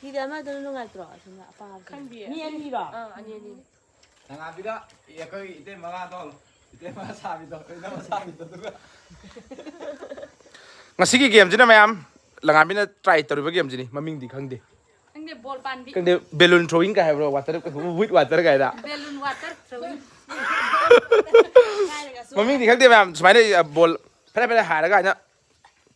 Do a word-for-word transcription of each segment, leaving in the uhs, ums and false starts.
ꯁꯤꯗꯤ ꯑꯃꯗꯨꯅ ꯅꯨꯡꯉꯥꯏꯇ꯭ꯔꯣ? ꯑꯁꯤꯅ ꯑꯄꯥꯕꯗꯨꯅ꯫ ꯈꯪꯗꯤꯌꯦ꯫ ꯃꯤ ꯑꯅꯤꯔꯣ? ꯑꯥ, ꯑꯅꯤ, ꯑꯅꯤ꯫ ꯅꯉꯥꯕꯤꯗ ꯑꯩꯈꯣꯏ ꯏꯇꯩ ꯃꯉꯥꯗꯣ, ꯏꯇꯩ ꯃꯉꯥ ꯁꯥꯕꯤꯗꯣ, ꯏꯇꯩ ꯃꯉꯥ ꯁꯥꯕꯤꯗꯣ, ꯑꯗꯨꯒ ꯉꯁꯤꯒꯤ ꯒꯦꯝꯁꯤꯅ ꯃꯌꯥꯝ, ꯂꯉꯥꯕꯤꯅ ꯇ꯭ꯔꯥꯏ ꯇꯧꯔꯤꯕ ꯒꯦꯝꯁꯤꯅꯤ꯫ ꯃꯃꯤꯡꯗꯤ ꯈꯪꯗꯦ꯫ ꯈꯪꯗꯦ, ꯕꯣꯜ ꯄꯥꯟꯕꯤ꯫ ꯈꯪꯗꯦ, ꯕꯦꯂꯨꯟ ꯊ꯭ꯔꯣꯋꯤꯡ ꯀꯥꯏ ꯍꯥꯏꯕ꯭ꯔꯣ? ꯋꯥꯇꯔ, ꯋꯤꯠ ꯋꯥꯇꯔ ꯀꯥꯏꯅ꯫ Balloon water throwing. ꯃꯃꯤꯡꯗꯤ ꯈꯪꯗꯦ ꯃꯌꯥꯝ, ꯁꯨꯃꯥꯏꯅ, ꯑ, ꯕꯣꯜ ꯐꯔꯦ ꯐꯔꯦ ꯍꯥꯏꯔꯒ ꯍꯥꯏꯅ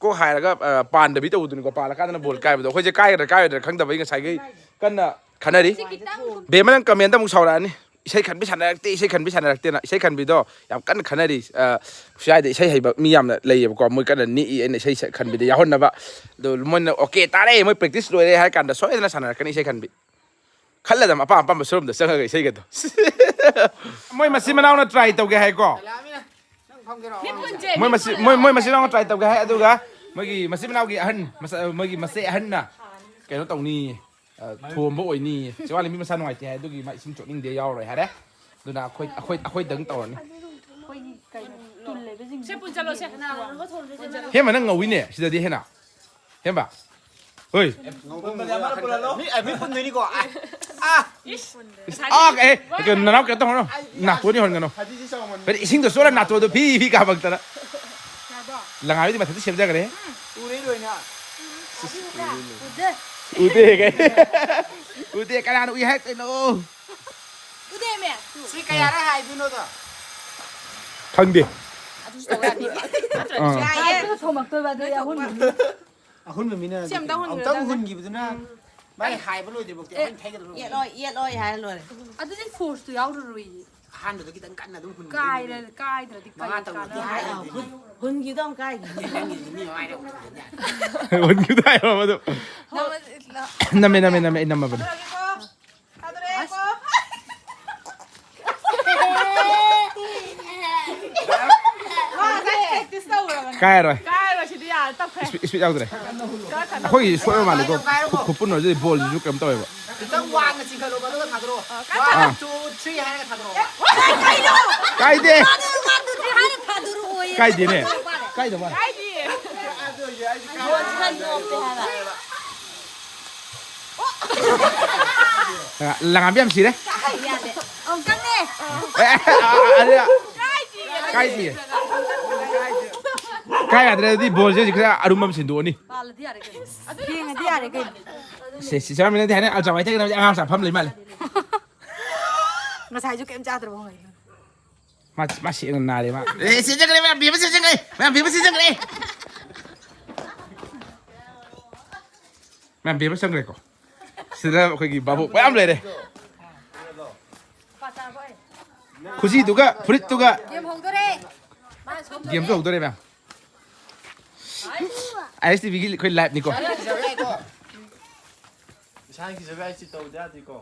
ꯀꯣꯛ ꯍꯥꯏꯔꯒ, ꯑ, ꯄꯥꯟꯗꯕꯤ ꯇꯧꯕꯗꯨꯅꯤꯀꯣ, ꯄꯥꯜꯂꯀꯥꯟꯗꯅ ꯕꯣꯜ ꯀꯥꯏꯕꯗꯣ꯫ ꯑꯩꯈꯣꯏꯁꯦ ꯀꯥꯏꯒꯗ꯭ꯔꯥ ꯀꯥꯏꯔꯣꯏꯗ꯭ꯔꯥ ꯈꯪꯗꯕꯒꯤ ꯉꯁꯥꯏꯒꯤ ꯀꯟꯅ ꯈꯟꯅꯔꯤ꯫ ꯁꯤ ꯈꯤꯇꯪ ꯕꯦꯝꯃ ꯅꯪ ꯀꯃꯦꯟꯗ ꯑꯃꯨꯛ ꯁꯥꯎꯔꯛꯑꯅꯤ, "ꯏꯁꯩ ꯈꯟꯕꯤ ꯁꯥꯟꯅꯔꯛꯇꯦ, ꯏꯁꯩ ꯈꯟꯕꯤ ꯁꯥꯟꯅꯔꯛꯇꯦꯅ"꯫ ꯏꯁꯩ ꯈꯟꯕꯤꯗꯣ ꯌꯥꯝ ꯀꯟꯅ ꯈꯟꯅꯔꯤ꯫ ꯑ, ꯁ꯭ꯋꯥꯏꯗ ꯏꯁꯩ ꯍꯩꯕ ꯃꯤ ꯌꯥꯝꯅ ꯂꯩꯌꯦꯕꯀꯣ, ꯃꯣꯏ ꯀꯟꯅ ꯅꯤꯛꯏ ꯑꯩꯅ ꯏꯁꯩ ꯁꯛ-, ꯈꯟꯕꯤꯗ ꯌꯥꯎꯍꯟꯅꯕ꯫ ꯑꯗꯣ ꯃꯣꯏꯅ "ꯑꯣꯀꯦ, ꯇꯥꯔꯦ, ꯃꯣꯏ ꯄ꯭ꯔꯦꯛꯇꯤꯁ ꯂꯣꯏꯔꯦ" ꯍꯥꯏꯔ ꯀꯥꯟꯗ ꯁꯣꯏꯗꯅ ꯁꯥꯟꯅꯔꯛꯀꯅꯤ ꯏꯁꯩ ꯈꯟꯕꯤ꯫ ꯈꯜꯂꯗꯝ ꯑꯄꯥꯝ ꯑꯄꯥꯝꯕ ꯁꯣꯔꯨꯝꯗ ꯆꯪꯉꯒ ꯏꯁꯩꯒꯗꯣ꯫ ꯃꯣꯏ ꯃꯆꯤꯟ ꯃꯅꯥꯎꯅ ꯇ꯭ꯔꯥꯏ ꯇꯧꯒꯦ ꯍꯥꯏꯀꯣ꯫ ꯃꯤ ꯄꯨꯟꯁꯦ, ꯃꯣꯏ ꯃꯤ ꯃꯆꯤꯟ, ꯄꯨꯜꯂꯣ꯫ ꯃꯣꯏ, ꯃꯣꯏ ꯃꯆꯤꯟ ꯃꯅꯥꯎꯅ ꯇ꯭ꯔꯥꯏ ꯇꯧꯒꯦ ꯍꯥꯏ, ꯑꯗꯨꯒ ꯃꯣꯏꯒꯤ ꯃꯆꯤꯟ ꯃꯅꯥꯎꯒꯤ ꯑꯍꯟ, ꯃꯆꯥ-, ꯃꯣꯏꯒꯤ ꯃꯆꯦ ꯑꯍꯟꯅ ꯀꯩꯅꯣ ꯇꯧꯅꯤꯌꯦ, ꯑ, ꯊꯣꯝꯕ ꯑꯣꯏꯅꯤꯌꯦ꯫ ꯆꯦ ꯋꯥꯂꯤꯃꯤ ꯃꯁꯥ ꯅꯨꯡꯉꯥꯏꯇꯦ ꯍꯥꯏ, ꯑꯗꯨꯒꯤ ꯃꯥ ꯏꯁꯤꯡ ꯆꯣꯠꯅꯤꯡꯗꯦ, ꯌꯥꯎꯔꯣꯏ ꯍꯥꯏꯔꯦ꯫ ꯑꯗꯨꯅ ꯑꯩꯈꯣꯏ, ꯑꯩꯈꯣꯏ, ꯑꯩꯈꯣꯏꯗꯪ ꯇꯧꯔꯅꯤ꯫ ꯑꯩꯈꯣꯏꯒꯤ ꯀꯩꯅꯣ, ꯇꯨꯜ ꯂꯩꯕꯁꯤꯡꯗꯣ ꯁꯦ, ꯄꯨꯟ ꯆꯠꯂꯣ, ꯁꯦ꯫ ꯍꯦꯃ, ꯅꯪ ꯉꯧꯋꯤꯅꯦ ꯁꯤꯗꯗꯤ ꯍꯦꯟꯅ꯫ ꯍꯦꯝꯕ꯫ ꯍꯣꯏ꯫ ꯃꯤ, ꯑ, ꯃꯤ ꯄꯨꯟꯗꯣꯏꯅꯤꯀꯣ꯫ ꯑ, ꯑ꯫ ꯏꯁ, ꯑ, ꯑꯦ, ꯀꯩꯅꯣ, ꯅꯅꯥꯎ ꯀꯩꯅꯣ ꯇꯧꯍꯧꯔꯣ꯫ ꯅꯥꯇꯣꯟꯗꯤ ꯍꯣꯟꯒꯅꯨ꯫ ꯐꯗꯤꯗꯤ ꯆꯥꯎꯃꯟꯕ꯫ ꯐꯗꯤ ꯏꯁꯤꯡꯗꯣ ꯆꯣꯠꯂ ꯅꯥꯇꯣꯟꯗꯣ ꯐꯤ ꯐꯤ ꯀꯥꯕꯛꯇꯅ꯫ ꯌꯥꯔꯕꯣ? ꯂꯉꯥꯕꯤꯗꯤ ꯃꯊꯟꯇ ꯁꯦꯝꯖꯈ꯭ꯔꯦ꯫ ꯎꯔꯦ ꯂꯣꯏꯅ꯫ ꯎꯗꯦ꯫ ꯎꯗꯦ ꯀꯥꯏ꯫ ꯎꯗꯦ, ꯀꯅꯥꯅ ꯎꯏ ꯍꯥꯏꯔꯛꯇꯣꯏꯅꯣ? ꯎꯗꯦꯃꯦ꯫ ꯁꯤ ꯀꯌꯥꯔꯛ ꯍꯥꯏꯗꯣꯏꯅꯣꯗꯣ? ꯈꯪꯗꯦ꯫ ꯑꯗꯨꯁꯨ ꯇꯧ ꯌꯥꯗꯦ꯫ ꯑꯥ꯫ ꯌꯥꯏꯌꯦ꯫ ꯑꯗꯨ ꯊꯣꯝꯃꯛꯇꯣꯏꯕ, ꯑꯗꯨꯗꯤ ꯑꯍꯨꯝ꯫ ꯑꯍꯨꯟꯕ ꯃꯤꯅ ꯁꯤ ꯑꯝꯇ ꯍꯨꯟꯒꯗꯕꯅꯦ꯫ ꯑꯃꯨꯛꯇꯪ ꯍꯨꯟꯈꯤꯕꯗꯨꯅ ꯃꯥꯏ ꯍꯥꯏꯕ ꯂꯣꯏꯗ꯭ꯔꯤꯐꯥꯎꯗꯤ ꯑꯦ, ꯑꯩꯈꯣꯏꯅ ꯊꯩꯒꯗꯕ ꯂꯣꯏꯔꯦ꯫ ꯌꯦꯠꯂꯣꯏ, ꯌꯦꯠꯂꯣꯏ ꯍꯥꯏꯔ ꯂꯣꯏꯔꯦ꯫ ꯑꯗꯨꯗꯤ ꯐꯣꯔꯁꯇꯨ ꯌꯥꯎꯔꯔꯣꯏꯌꯦ꯫ ꯑꯍꯥꯟꯕꯗ ꯈꯤꯇꯪ ꯀꯟꯅ ꯑꯗꯨꯝ ꯍꯨꯟꯈꯤꯗꯣꯏꯅꯦ꯫ ꯀꯥꯏꯔ-, ꯀꯥꯏꯗ꯭ꯔꯗꯤ ꯃꯉꯥ ꯀꯩ ꯇꯧꯕꯗꯤ ꯀꯥꯟꯅꯕ? ꯍꯥꯏꯔꯗꯤ꯫ ꯍꯨꯟꯈꯤꯕꯗꯣ ꯑꯃꯨꯛ ꯀꯥꯏꯈꯤꯅꯤ꯫ ꯅꯪꯒꯤꯗꯤ ꯃꯤ ꯃꯃꯥꯏꯗ ꯑꯃꯨꯛ ꯊꯝꯖꯤꯟ ꯌꯥꯅꯤ꯫ ꯍꯨꯟꯈꯤꯕꯗꯣ ꯍꯥꯏꯔꯣ ꯑꯗꯨꯝ꯫ ꯅꯝꯃ-, ꯅꯝꯃꯦ, ꯅꯝꯃꯦ, ꯅꯝꯃꯦ, ꯑꯩ ꯅꯝꯃꯕꯅꯦ꯫ ꯊꯥꯗꯣꯔꯛꯑꯦꯀꯣ꯫ ꯃꯥ ꯉꯁꯥꯏ practice ꯇꯧꯔꯕꯅꯦ꯫ ꯀꯥꯏꯔꯣꯏ꯫ ꯀꯥꯏꯔꯣꯏ, ꯁꯤꯗꯤ ꯌꯥꯔꯦ, ꯇꯞꯈ꯭ꯔꯦ꯫ ꯏꯁꯄꯤ-, ꯏꯁꯄꯤꯠ ꯌꯥꯎꯗ꯭ꯔꯦ꯫ ꯈꯔ ꯀꯟꯅ ꯍꯨꯜꯂꯣ꯫ ꯑꯩꯈꯣꯏꯒꯤ ꯁꯣꯏꯕ ꯃꯥꯜꯂꯦꯀꯣ꯫ ꯈꯨ-, ꯈꯨꯄꯨꯟ ꯑꯣꯏꯔꯗꯤ ꯕꯣꯜꯁꯤꯁꯨ ꯀꯩꯅꯣ ꯇꯧꯋꯦꯕ꯫ ꯈꯤꯇꯪ ꯋꯥꯡꯅ ꯆꯤꯡꯈꯠꯂꯣꯕ, ꯑꯗꯨꯒ ꯊꯥꯗꯣꯔꯛꯑꯣ꯫ ꯑꯥ, ꯀꯟꯅ꯫ One, two, three ꯍꯥꯏꯔꯒ ꯊꯥꯗꯣꯔꯛꯑꯣ꯫ ꯀꯥꯏꯗꯦ꯫ ꯃꯥꯅ one, two, three ꯍꯥꯏꯔ ꯊꯥꯗꯣꯔꯛꯑꯣꯌꯦ꯫ ꯀꯥꯏꯗꯦꯅꯦ꯫ ꯀꯥꯏꯗꯕ꯫ ꯀꯥꯏꯗꯤꯌꯦ꯫ ꯕꯣꯜꯁꯤꯅ ꯅꯣꯞꯄꯦ ꯍꯥꯏꯕ꯫ ꯂꯪꯉꯥꯕꯤ ꯌꯥꯝ ꯁꯤꯔꯦ꯫ ꯌꯥꯗꯦ꯫ ꯑꯃꯨꯛꯇꯪꯅꯦ꯫ ꯑꯦ, ꯑꯦ, ꯑꯦ, ꯑꯦ, ꯀꯥꯏꯗꯤꯌꯦ꯫ ꯀꯥꯏꯗꯤꯌꯦ꯫ ꯀꯥꯏ ꯌꯥꯗ꯭ꯔꯦ ꯑꯗꯨꯗꯤ ꯕꯣꯜꯁꯦ ꯍꯧꯖꯤꯛ ꯈꯔ ꯑꯔꯨꯝꯕ ꯑꯃ ꯁꯤꯟꯗꯣꯛꯑꯅꯤ꯫ ꯕꯥꯜꯂꯗꯤ ꯌꯥꯔꯦ ꯀꯩꯅꯣ꯫ ꯌꯦꯡꯉꯗꯤ ꯌꯥꯔꯦ ꯀꯩꯅꯣ꯫ ꯁꯦ, ꯁꯤ ꯆꯥꯃꯤꯟꯅꯗꯦ ꯍꯥꯏꯅ ꯑꯜꯆꯥ ꯋꯥꯏꯊꯩꯒꯗꯕꯗꯤ ꯑꯉꯥꯡ ꯆꯥꯐꯝ ꯂꯩ ꯃꯥꯜꯂꯦ꯫ ꯉꯁꯥꯏꯁꯨ ꯀꯩꯝ ꯆꯥꯗ꯭ꯔꯕ ꯍꯪꯉꯛꯏꯅꯣ꯫ ꯃꯥ, ꯃꯥ ꯁꯦꯡꯅ ꯅꯥꯔꯦ ꯃꯥ꯫ ꯑꯦ, ꯁꯤ ꯆꯪꯈ꯭ꯔꯦ, ꯃꯌꯥꯝ ꯕꯦꯝꯃ ꯁꯤ ꯆꯪꯈ꯭ꯔꯦ, ꯃꯌꯥꯝ ꯕꯦꯝꯃ ꯁꯤ ꯆꯪꯈ꯭ꯔꯦ꯫ ꯃꯌꯥꯝ ꯕꯦꯝꯃ ꯆꯪꯈ꯭ꯔꯦꯀꯣ꯫ ꯁꯤꯗ ꯑꯩꯈꯣꯏꯒꯤ ꯚꯥꯕꯣꯛ ꯃꯌꯥꯝ ꯂꯩꯔꯦ꯫ ꯈꯨꯖꯤꯗꯨꯒ ꯐꯨꯔꯤꯠꯇꯨꯒ꯫ ꯒꯦꯝ ꯍꯧꯗꯣꯔꯦ꯫ ꯒꯦꯝꯁꯨ ꯍꯧꯗꯣꯔꯦ ꯃꯌꯥꯝ꯫ ꯑꯥꯏ ꯑꯦꯁ ꯇꯤ ꯚꯤꯒꯤ ꯑꯩꯈꯣꯏ ꯂꯥꯏꯞꯅꯤꯀꯣ꯫ ꯏꯁꯥꯒꯤ ꯁꯤꯖꯕ ꯑꯩ ꯁꯤ ꯇꯧꯗ ꯌꯥꯗꯦꯀꯣ꯫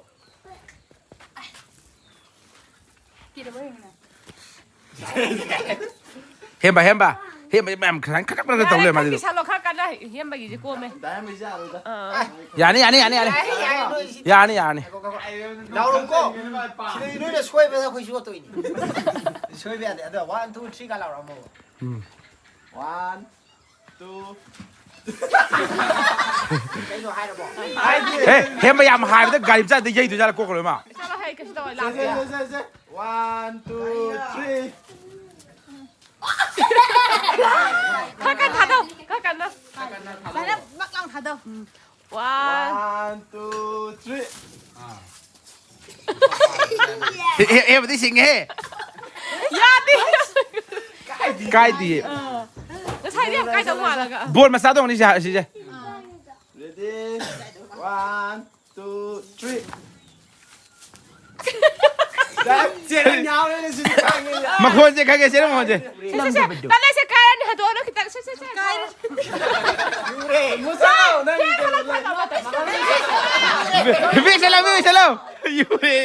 ꯍꯦꯝꯕ, ꯍꯦꯝꯕ꯫ ꯍꯦꯝꯕ ꯃꯌꯥꯝ ꯈꯔ ꯈꯔ ꯈꯔ ꯇꯧ ꯂꯩꯔꯦ ꯃꯥꯗꯤ꯫ ꯈꯔ ꯀꯟꯅ ꯁꯥꯜꯂꯣ, ꯈꯔ ꯀꯟꯅ ꯍꯦꯝꯕꯒꯤꯁꯦ ꯀꯣꯝꯃꯦ꯫ ꯗꯥꯏꯃꯟꯁꯦ ꯌꯥꯔꯣꯏꯗ꯫ ꯑꯥ꯫ ꯌꯥꯅꯤ, ꯌꯥꯅꯤ, ꯌꯥꯅꯤ, ꯌꯥꯅꯤ꯫ ꯌꯥꯅꯤ, ꯌꯥꯅꯤ꯫ ꯂꯥꯎꯔꯝꯀꯣ꯫ ꯁꯤꯗꯗꯤ ꯅꯣꯏꯅ ꯁꯣꯏꯕꯗ ꯑꯩꯈꯣꯏꯁꯨ ꯌꯣꯠꯇꯣꯏꯅꯤ꯫ ꯁꯣꯏꯕ ꯌꯥꯗꯦ꯫ ꯑꯗꯣ one, two, three ꯀ ꯂꯥꯎꯔꯛꯑꯝꯃꯣꯕ꯫ ꯎꯝ꯫ One, two꯫ ꯀꯩꯅꯣ ꯍꯥꯏꯔꯕꯣ? ꯑꯦ, ꯍꯦꯝꯕ ꯌꯥꯝ ꯍꯥꯏꯕꯗ ꯒꯥꯔꯤ ꯃꯆꯥꯗ ꯌꯩꯗꯣꯏ ꯖꯥꯠꯂ ꯀꯣꯛꯀ ꯂꯣꯏ ꯃꯥ꯫ ꯆꯠꯂꯣ ꯍꯩ, ꯀꯩꯁꯨ ꯇꯧꯔꯣꯏ, ꯁꯦ, ꯂꯥꯛꯀꯦ꯫ ꯁꯦ, ꯁꯦ, ꯁꯦ, ꯁꯦ꯫ One, two, three꯫ ꯈꯔ ꯀꯟ ꯊꯥꯗꯧ, ꯈꯔ ꯀꯟꯅ꯫ ꯁꯨꯃꯥꯏꯅ ꯃꯛ ꯂꯥꯎ ꯊꯥꯗꯧ꯫ One꯫ One, two, three꯫ ꯍꯦ, ꯍꯦ, ꯍꯦꯕꯗꯤ ꯁꯤꯡꯉꯦꯍꯦ꯫ ꯌꯥꯗꯦ꯫ ꯀꯥꯏꯗꯤꯌꯦ꯫ ꯑꯥ꯫ ꯉꯁꯥꯏꯗꯤ ꯌꯥꯝ ꯀꯥꯏꯗꯧ ꯃꯥꯜꯂꯒ꯫ ꯕꯣꯜ ꯃꯆꯥꯗꯧꯅꯤ ꯁꯤ, ꯁꯤꯁꯦ꯫ Ready? One, two, three꯫ ꯆꯦꯔꯪ ꯌꯥꯎꯔꯦꯅꯦ ꯁꯤꯗꯤ ꯈꯪꯉꯦ꯫ ꯃꯈꯣꯟꯁꯦ ꯈꯪꯉꯦ, ꯆꯦꯔꯪ ꯃꯈꯣꯟꯁꯦ꯫ ꯁꯦ, ꯁꯦ, ꯁꯦ, ꯇꯜꯂꯦ, ꯁꯦ, ꯀꯥꯏꯔꯅꯤ, ꯍꯟꯗꯣꯛꯑꯅꯨ ꯈꯤꯇꯪ꯫ ꯁꯦ, ꯁꯦ, ꯁꯦ, ꯀꯥꯏꯔꯅꯤ꯫ ꯌꯨꯔꯦ꯫ ꯃꯨꯁꯥꯎ, ꯅꯪ ꯁꯦ, ꯈꯜꯂꯣ, ꯈꯜꯂꯣ, ꯈꯜꯂꯣ꯫ ꯕꯦꯛ ꯆꯠꯂꯣ, ꯕꯦꯛ ꯆꯠꯂꯣ꯫ ꯌꯨꯔꯦ꯫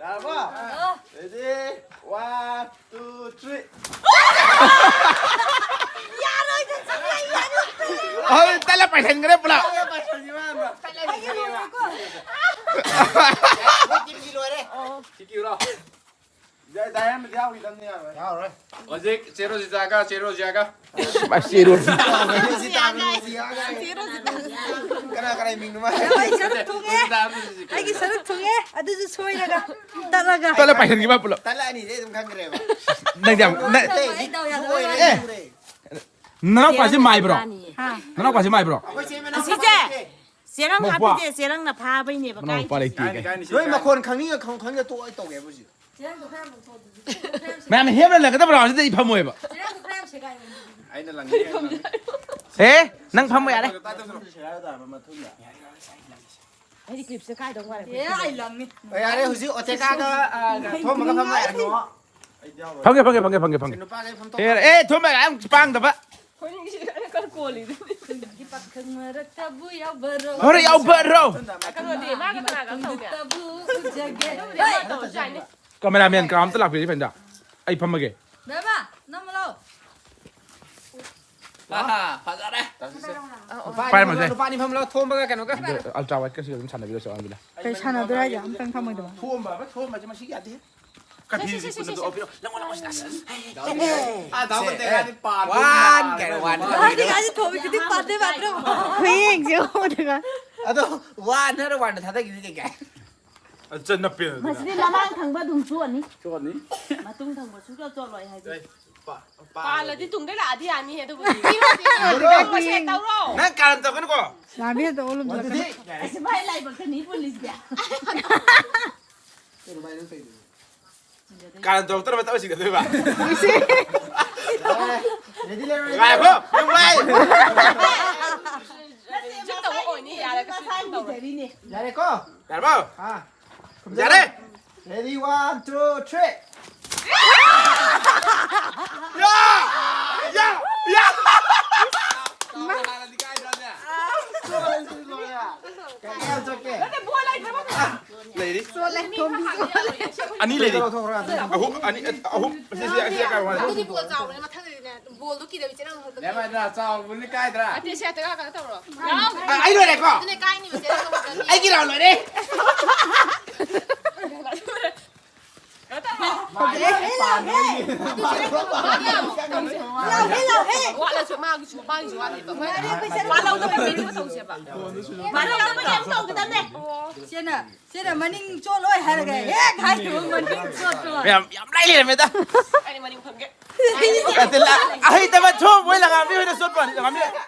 ꯌꯥꯔꯕꯣ? ꯑꯥ꯫ Ready? One, two, three꯫ ꯌꯥꯔꯣꯏꯗ, ꯆꯠꯂꯣ, ꯌꯥꯔꯣꯏ꯫ ꯍꯣꯏ, ꯇꯠꯂ ꯄꯥꯏꯁꯟꯈ꯭ꯔꯦ ꯄꯨꯂꯞ꯫ ꯇꯠꯂ ꯄꯥꯏꯁꯟꯈꯤꯕ ꯍꯥꯟꯅ꯫ ꯑꯩꯒꯤ ꯂꯣꯏꯔꯦꯀꯣ꯫ ꯑꯩꯈꯣꯏ ꯇꯤꯝꯒꯤ ꯂꯣꯏꯔꯦ꯫ ꯑꯣ꯫ ꯁꯤ ꯀꯤꯔꯣ? ꯗꯥꯏ-, ꯗꯥꯏ ꯑꯃꯗꯤ ꯌꯥꯎꯈꯤꯗꯕꯅꯤ, ꯌꯥꯔꯣꯏ꯫ ꯌꯥꯎꯔꯣꯏ꯫ ꯍꯧꯖꯤꯛ ꯆꯦ ꯔꯣꯖꯤꯇꯥꯒ, ꯆꯦ ꯔꯣꯖꯤꯌꯥꯒ꯫ ꯃꯥ ꯆꯦ ꯔꯣꯖꯤ꯫ ꯀꯅꯥ ꯀꯅꯥ ꯃꯤꯡꯅꯣ ꯃꯥ? ꯑꯩ ꯁꯔꯨꯛ ꯊꯨꯡꯉꯦ꯫ ꯑꯩꯒꯤ ꯁꯔꯨꯛ ꯊꯨꯡꯉꯦ꯫ ꯑꯗꯨꯁꯨ ꯁꯣꯏꯔꯒ ꯇꯠꯂꯒ꯫ ꯇꯠꯂ ꯄꯥꯏꯍꯟꯈꯤꯕ ꯄꯨꯂꯞ꯫ ꯇꯠꯂꯛꯑꯅꯤ, ꯑꯩ ꯑꯗꯨꯝ ꯈꯪꯈ꯭ꯔꯦꯕ꯫ ꯅꯪꯗꯤ ꯌꯥꯝ, ꯅꯪ ꯑꯩ ꯗꯥꯎ ꯌꯥꯗꯕ ꯂꯣꯏꯔꯦ, ꯑꯦ꯫ ꯂꯣꯏꯔꯦ꯫ ꯅꯅꯥꯎꯄꯥꯁꯤ ꯃꯥꯏꯕ꯭ꯔꯣ? ꯍꯥ꯫ ꯅꯅꯥꯎꯄꯥꯁꯤ ꯃꯥꯏꯕ꯭ꯔꯣ? ꯑꯩꯈꯣꯏ ꯆꯦ ꯃꯅꯥꯎ ꯑꯁꯤꯁꯦ ꯅꯨꯄꯥ ꯂꯩꯇꯦ꯫ ꯆꯦꯔꯪ ꯃꯧꯄ꯭ꯋꯥ꯫ ꯍꯥꯞꯄꯤꯁꯦ, ꯆꯦꯔꯪꯅ ꯐꯥꯕꯩꯅꯦꯕ ꯃꯅꯥꯎ ꯃꯄꯥ ꯀꯥꯏꯁꯦ꯫ ꯂꯩꯇꯦ ꯀꯥꯏ꯫ ꯀꯥꯏꯅꯤ, ꯁꯤ ꯅꯣꯏ ꯀꯥꯏꯅꯤ꯫ ꯃꯈꯣꯟ ꯈꯪꯅꯤꯡꯉ ꯈꯪ-, ꯈꯪꯅꯤꯡꯉ ꯇꯣꯛꯑꯣ, ꯑꯩ ꯇꯧꯒꯦ ꯍꯥꯏꯕ ꯍꯧꯖꯤꯛ꯫ ꯃꯌꯥꯝꯅ ꯍꯦꯞꯅ ꯂꯪꯒꯗꯕ ꯔꯥꯎꯟꯁꯤꯗ ꯑꯩ ꯐꯝꯃꯣꯏꯕ꯫ ꯑꯩꯅ ꯂꯪꯒꯦ, ꯑꯩꯅ ꯂꯪꯒꯦ꯫ ꯑꯦ, ꯅꯪ ꯐꯝꯃꯣ ꯌꯥꯔꯦ꯫ ꯇꯥꯏ ꯇꯧꯁꯜꯂꯣ꯫ ꯑꯩꯗꯤ ꯀ꯭ꯂꯤꯞꯁꯦ ꯀꯥꯏꯗꯧ ꯃꯥꯜꯂꯦ꯫ ꯑꯦ, ꯑꯩ ꯂꯪꯅꯤ꯫ ꯑꯣ, ꯌꯥꯔꯦ, ꯍꯧꯖꯤꯛ ꯑꯣꯇꯦꯀꯥꯒ, ꯑ, ꯊꯣꯝꯕꯒ ꯐꯝ ꯂꯥꯛꯑꯅꯣ꯫ ꯐꯝꯒꯦ, ꯐꯝꯒꯦ, ꯐꯝꯒꯦ, ꯐꯝꯒꯦ, ꯐꯝꯒꯦ꯫ ꯅꯨꯄꯥꯈꯩ ꯐꯝ ꯊꯣꯛ-, ꯑꯦ, ꯑꯦ, ꯊꯣꯝꯕ ꯌꯥꯝ ꯄꯥꯡꯗꯕ꯫ ꯑꯩꯈꯣꯏꯅꯤꯒꯤꯁꯤ ꯀꯟꯅ ꯀꯣꯜꯂꯤꯗꯨꯅꯤ꯫ ꯄꯥꯈꯪ ꯃꯔꯛꯇꯕꯨ ꯌꯥꯎꯕꯔꯣ? ꯍꯣꯔꯦ ꯌꯥꯎꯕꯔꯣ? ꯀꯩꯅꯣꯗꯤ, ꯃꯥꯒ ꯀꯅꯥꯒ ꯇꯧꯒꯦ? ꯇꯕꯨ ꯎꯖꯒꯦ꯫ ꯀꯩꯅꯣ ꯇꯧꯔꯁꯨ ꯌꯥꯏꯅꯦ꯫ ꯀꯦꯃꯦꯔꯥꯃꯦꯟ ꯀꯅꯥꯝꯇ ꯂꯥꯛꯄꯤꯔꯗꯤ ꯐꯩꯅꯤꯗ꯫ ꯑꯩ ꯐꯝꯃꯒꯦ꯫ ꯕꯦꯕꯥ, ꯅꯝꯃꯨ ꯂꯥꯎ꯫ ꯑꯍꯥ, ꯐꯖꯔꯦ꯫ ꯅꯨꯄꯥ ꯑꯅꯤ ꯄꯥꯏꯔꯝꯃꯁꯦ꯫ ꯐꯝꯂꯣ, ꯅꯨꯄꯥ ꯑꯅꯤ ꯐꯝꯂꯣ, ꯊꯣꯝꯕꯒ ꯀꯩꯅꯣꯒ꯫ ꯑꯗꯣ ꯑꯜꯇ꯭ꯔꯥ ꯋꯥꯏꯠꯀꯁꯤꯒ ꯑꯗꯨꯝ ꯁꯥꯟꯅꯕꯤꯔꯣ, ꯆꯞ ꯃꯥꯟꯅꯕꯤꯗ꯫ ꯀꯩ ꯁꯥꯟꯅꯗꯣꯏꯔꯣ ꯍꯥꯏꯁꯦ? ꯑꯝꯇꯪ ꯐꯝꯃꯣꯏꯗꯕ꯫ ꯊꯣꯝꯕ ꯑꯃ, ꯊꯣꯝꯕꯁꯦ ꯃꯁꯤ ꯌꯥꯗꯦ꯫ ꯀꯔꯤ ꯁꯦ, ꯁꯦ, ꯁꯦ, ꯁꯦ, ꯁꯦ꯫ ꯄꯨꯟꯅꯗꯣ ꯑꯣꯄꯤꯔꯣ꯫ ꯂꯪꯉꯣ, ꯂꯪꯉꯣ, ꯁꯤꯗ꯫ ꯑꯥ, ꯗꯥꯎ ꯁꯦ, ꯀꯟꯇꯦ ꯑꯦ꯫ ꯍꯥꯏꯗꯤ ꯄꯥꯟ ꯋꯥꯟ ꯄꯨꯟꯅ ꯀꯩꯅꯣ ꯋꯥꯟ꯫ ꯃꯥꯗꯤ ꯀꯥꯏꯗꯤ ꯊꯣꯝꯃꯤ ꯈꯨꯗꯤꯡ ꯄꯥꯟꯗꯦ ꯄꯥꯟꯗ꯭ꯔꯣ? ꯈꯨꯌꯦꯡꯁꯦ ꯌꯦꯡꯉꯣ ꯑꯗꯨꯒ꯫ ꯑꯗꯣ ꯋꯥꯟ ꯍꯥꯏꯔ ꯋꯥꯟꯗ ꯊꯥꯗꯈꯤꯕꯅꯤ ꯀꯩ ꯀꯥꯏ꯫ ꯑꯗꯨ ꯆꯠ ꯅꯞꯄꯦ ꯑꯗꯨꯅ꯫ ꯃꯁꯤꯗꯤ ꯃꯃꯥꯡ ꯊꯪꯕ ꯑꯗꯨꯝ ꯆꯣꯠꯅꯤ꯫ ꯆꯣꯠꯅꯤ꯫ ꯃꯇꯨꯡ ꯊꯪꯕ ꯁꯨꯡꯆꯣꯠ ꯆꯣꯠꯂꯣꯏ ꯍꯥꯏꯁꯦ꯫ ꯑꯦ, ꯄꯥ-, ꯄꯥ-, ꯄꯥꯜꯂꯗꯤ ꯇꯨꯡꯗꯩ ꯂꯥꯛꯑꯗꯤ ꯌꯥꯅꯤ ꯑꯗꯨꯕꯨꯗꯤ꯫ ꯕ꯭ꯔꯣ꯫ ꯃꯁꯦ ꯇꯧꯔꯣ꯫ ꯅꯪ ꯀꯥꯔꯟ ꯇꯧꯒꯅꯨꯀꯣ꯫ ꯂꯥꯝꯕꯤꯗ ꯑꯣꯜꯂꯝꯗ꯭ꯔꯣ? ꯑꯗꯨꯗꯤ ꯑꯁ, ꯚꯥꯏ, ꯂꯥꯏꯕꯛꯇꯅꯤ ꯄꯨꯜꯂꯤꯁꯦ꯫ ꯀꯩꯅꯣ ꯚꯥꯏ ꯅꯪ ꯇꯧꯔꯤꯗꯨꯕꯨ? ꯀꯥꯔꯟ ꯇꯧꯔꯛꯇꯅꯕ ꯇꯧꯁꯤꯡꯒꯗꯣꯏꯕ꯫ ꯔꯦꯗꯤ ꯂꯩꯔꯣ, ꯔꯦꯗꯤ ꯉꯥꯏꯈꯣ, ꯂꯩꯔꯣ꯫ ꯅꯨꯡꯉꯥꯏ꯫ ꯖꯨꯠ ꯇꯧꯕ ꯑꯣꯏꯅꯤ, ꯌꯥꯔꯦ, ꯀꯩꯁꯨ ꯖꯨꯠ ꯇꯧꯔꯣꯏ꯫ ꯌꯥꯔꯦꯀꯣ? ꯌꯥꯔꯕꯣ? ꯑꯥ꯫ ꯌꯥꯔꯦ? Ready, one, two, three. ꯌꯥ! ꯌꯥ! ꯌꯥ! ꯅꯠꯇꯦ, ꯕꯣꯜ ꯂꯩꯇ꯭ꯔꯕ? ꯂꯩꯔꯤ꯫ ꯆꯣꯠꯂꯦ, ꯊꯣꯝꯕꯤ ꯆꯣꯠꯂꯦ꯫ ꯑꯅꯤ ꯂꯩꯔꯤ꯫ ꯑꯍꯨꯝ, ꯑꯅꯤ, ꯑꯍꯨꯝ꯫ ꯁꯤ, ꯁꯤ, ꯁꯤ, ꯀꯥꯏ ꯋꯥꯅꯤ? ꯑꯗꯨꯗꯤ ꯕꯣꯜ ꯆꯥꯎꯕꯅꯦ, ꯃꯊꯪꯗꯗꯤꯅꯦ, ꯕꯣꯜꯗꯣ ꯀꯤꯗꯕꯤ ꯆꯦꯔꯪ ꯈꯛꯇ ꯅꯦꯃꯥ, ꯅꯦꯃꯥ, ꯆꯥꯎꯕꯅꯤ ꯀꯥꯏꯗ꯭ꯔꯥ? ꯑꯇꯩ ꯁꯤ ꯍꯦꯛꯇ ꯀꯥ-, ꯀꯩꯅꯣ ꯇꯧꯔꯣ꯫ ꯑ, ꯑꯩ ꯂꯣꯏꯔꯦꯀꯣ? ꯑꯗꯨꯅꯦ ꯀꯥꯏꯅꯤꯕ ꯆꯦꯔꯪ ꯈꯛꯇ꯫ ꯑꯩꯒꯤ ꯔꯥꯎꯟ ꯂꯣꯏꯔꯦ꯫ ꯀꯩꯅꯣ ꯇꯧꯔꯣ꯫ ꯂꯥꯎꯍꯦ, ꯂꯥꯎꯍꯦ꯫ ꯂꯥꯎꯍꯦ, ꯂꯥꯎꯍꯦ꯫ ꯋꯥꯠꯂꯁꯨ ꯃꯥꯒꯤꯁꯨ, ꯃꯥꯒꯤꯁꯨ ꯋꯥꯠꯂꯤꯕ꯫ ꯋꯥꯠꯍꯧꯗꯕ ꯃꯤꯗꯨ ꯇꯧꯁꯦꯕ꯫ ꯋꯥꯠꯍꯧꯗꯕ ꯌꯥꯝ ꯇꯧꯒꯗꯕꯅꯦ꯫ ꯁꯤꯅ, ꯁꯤꯅ ꯃꯅꯤꯡ ꯆꯣꯠꯂꯣꯏ ꯍꯥꯏꯔꯒ ꯍꯦꯛ ꯍꯥꯏꯈꯤꯕ ꯃꯅꯤꯡ ꯆꯣꯠꯄ꯫ ꯃꯌꯥꯝ ꯌꯥꯝ ꯂꯩ ꯂꯩꯔꯝꯃꯦꯗ꯫ ꯑꯩ ꯃꯅꯤꯡ ꯐꯝꯒꯦ꯫ ꯅꯠꯇꯦ, ꯂ-, ꯑꯍꯩꯇꯕ ꯊꯣꯝ ꯃꯣꯏ ꯂꯪꯉꯥꯝꯕꯤ ꯍꯣꯏꯅ ꯆꯣꯠꯄ ꯋꯥꯅꯤ, ꯂꯪꯉꯥꯝꯕꯤ꯫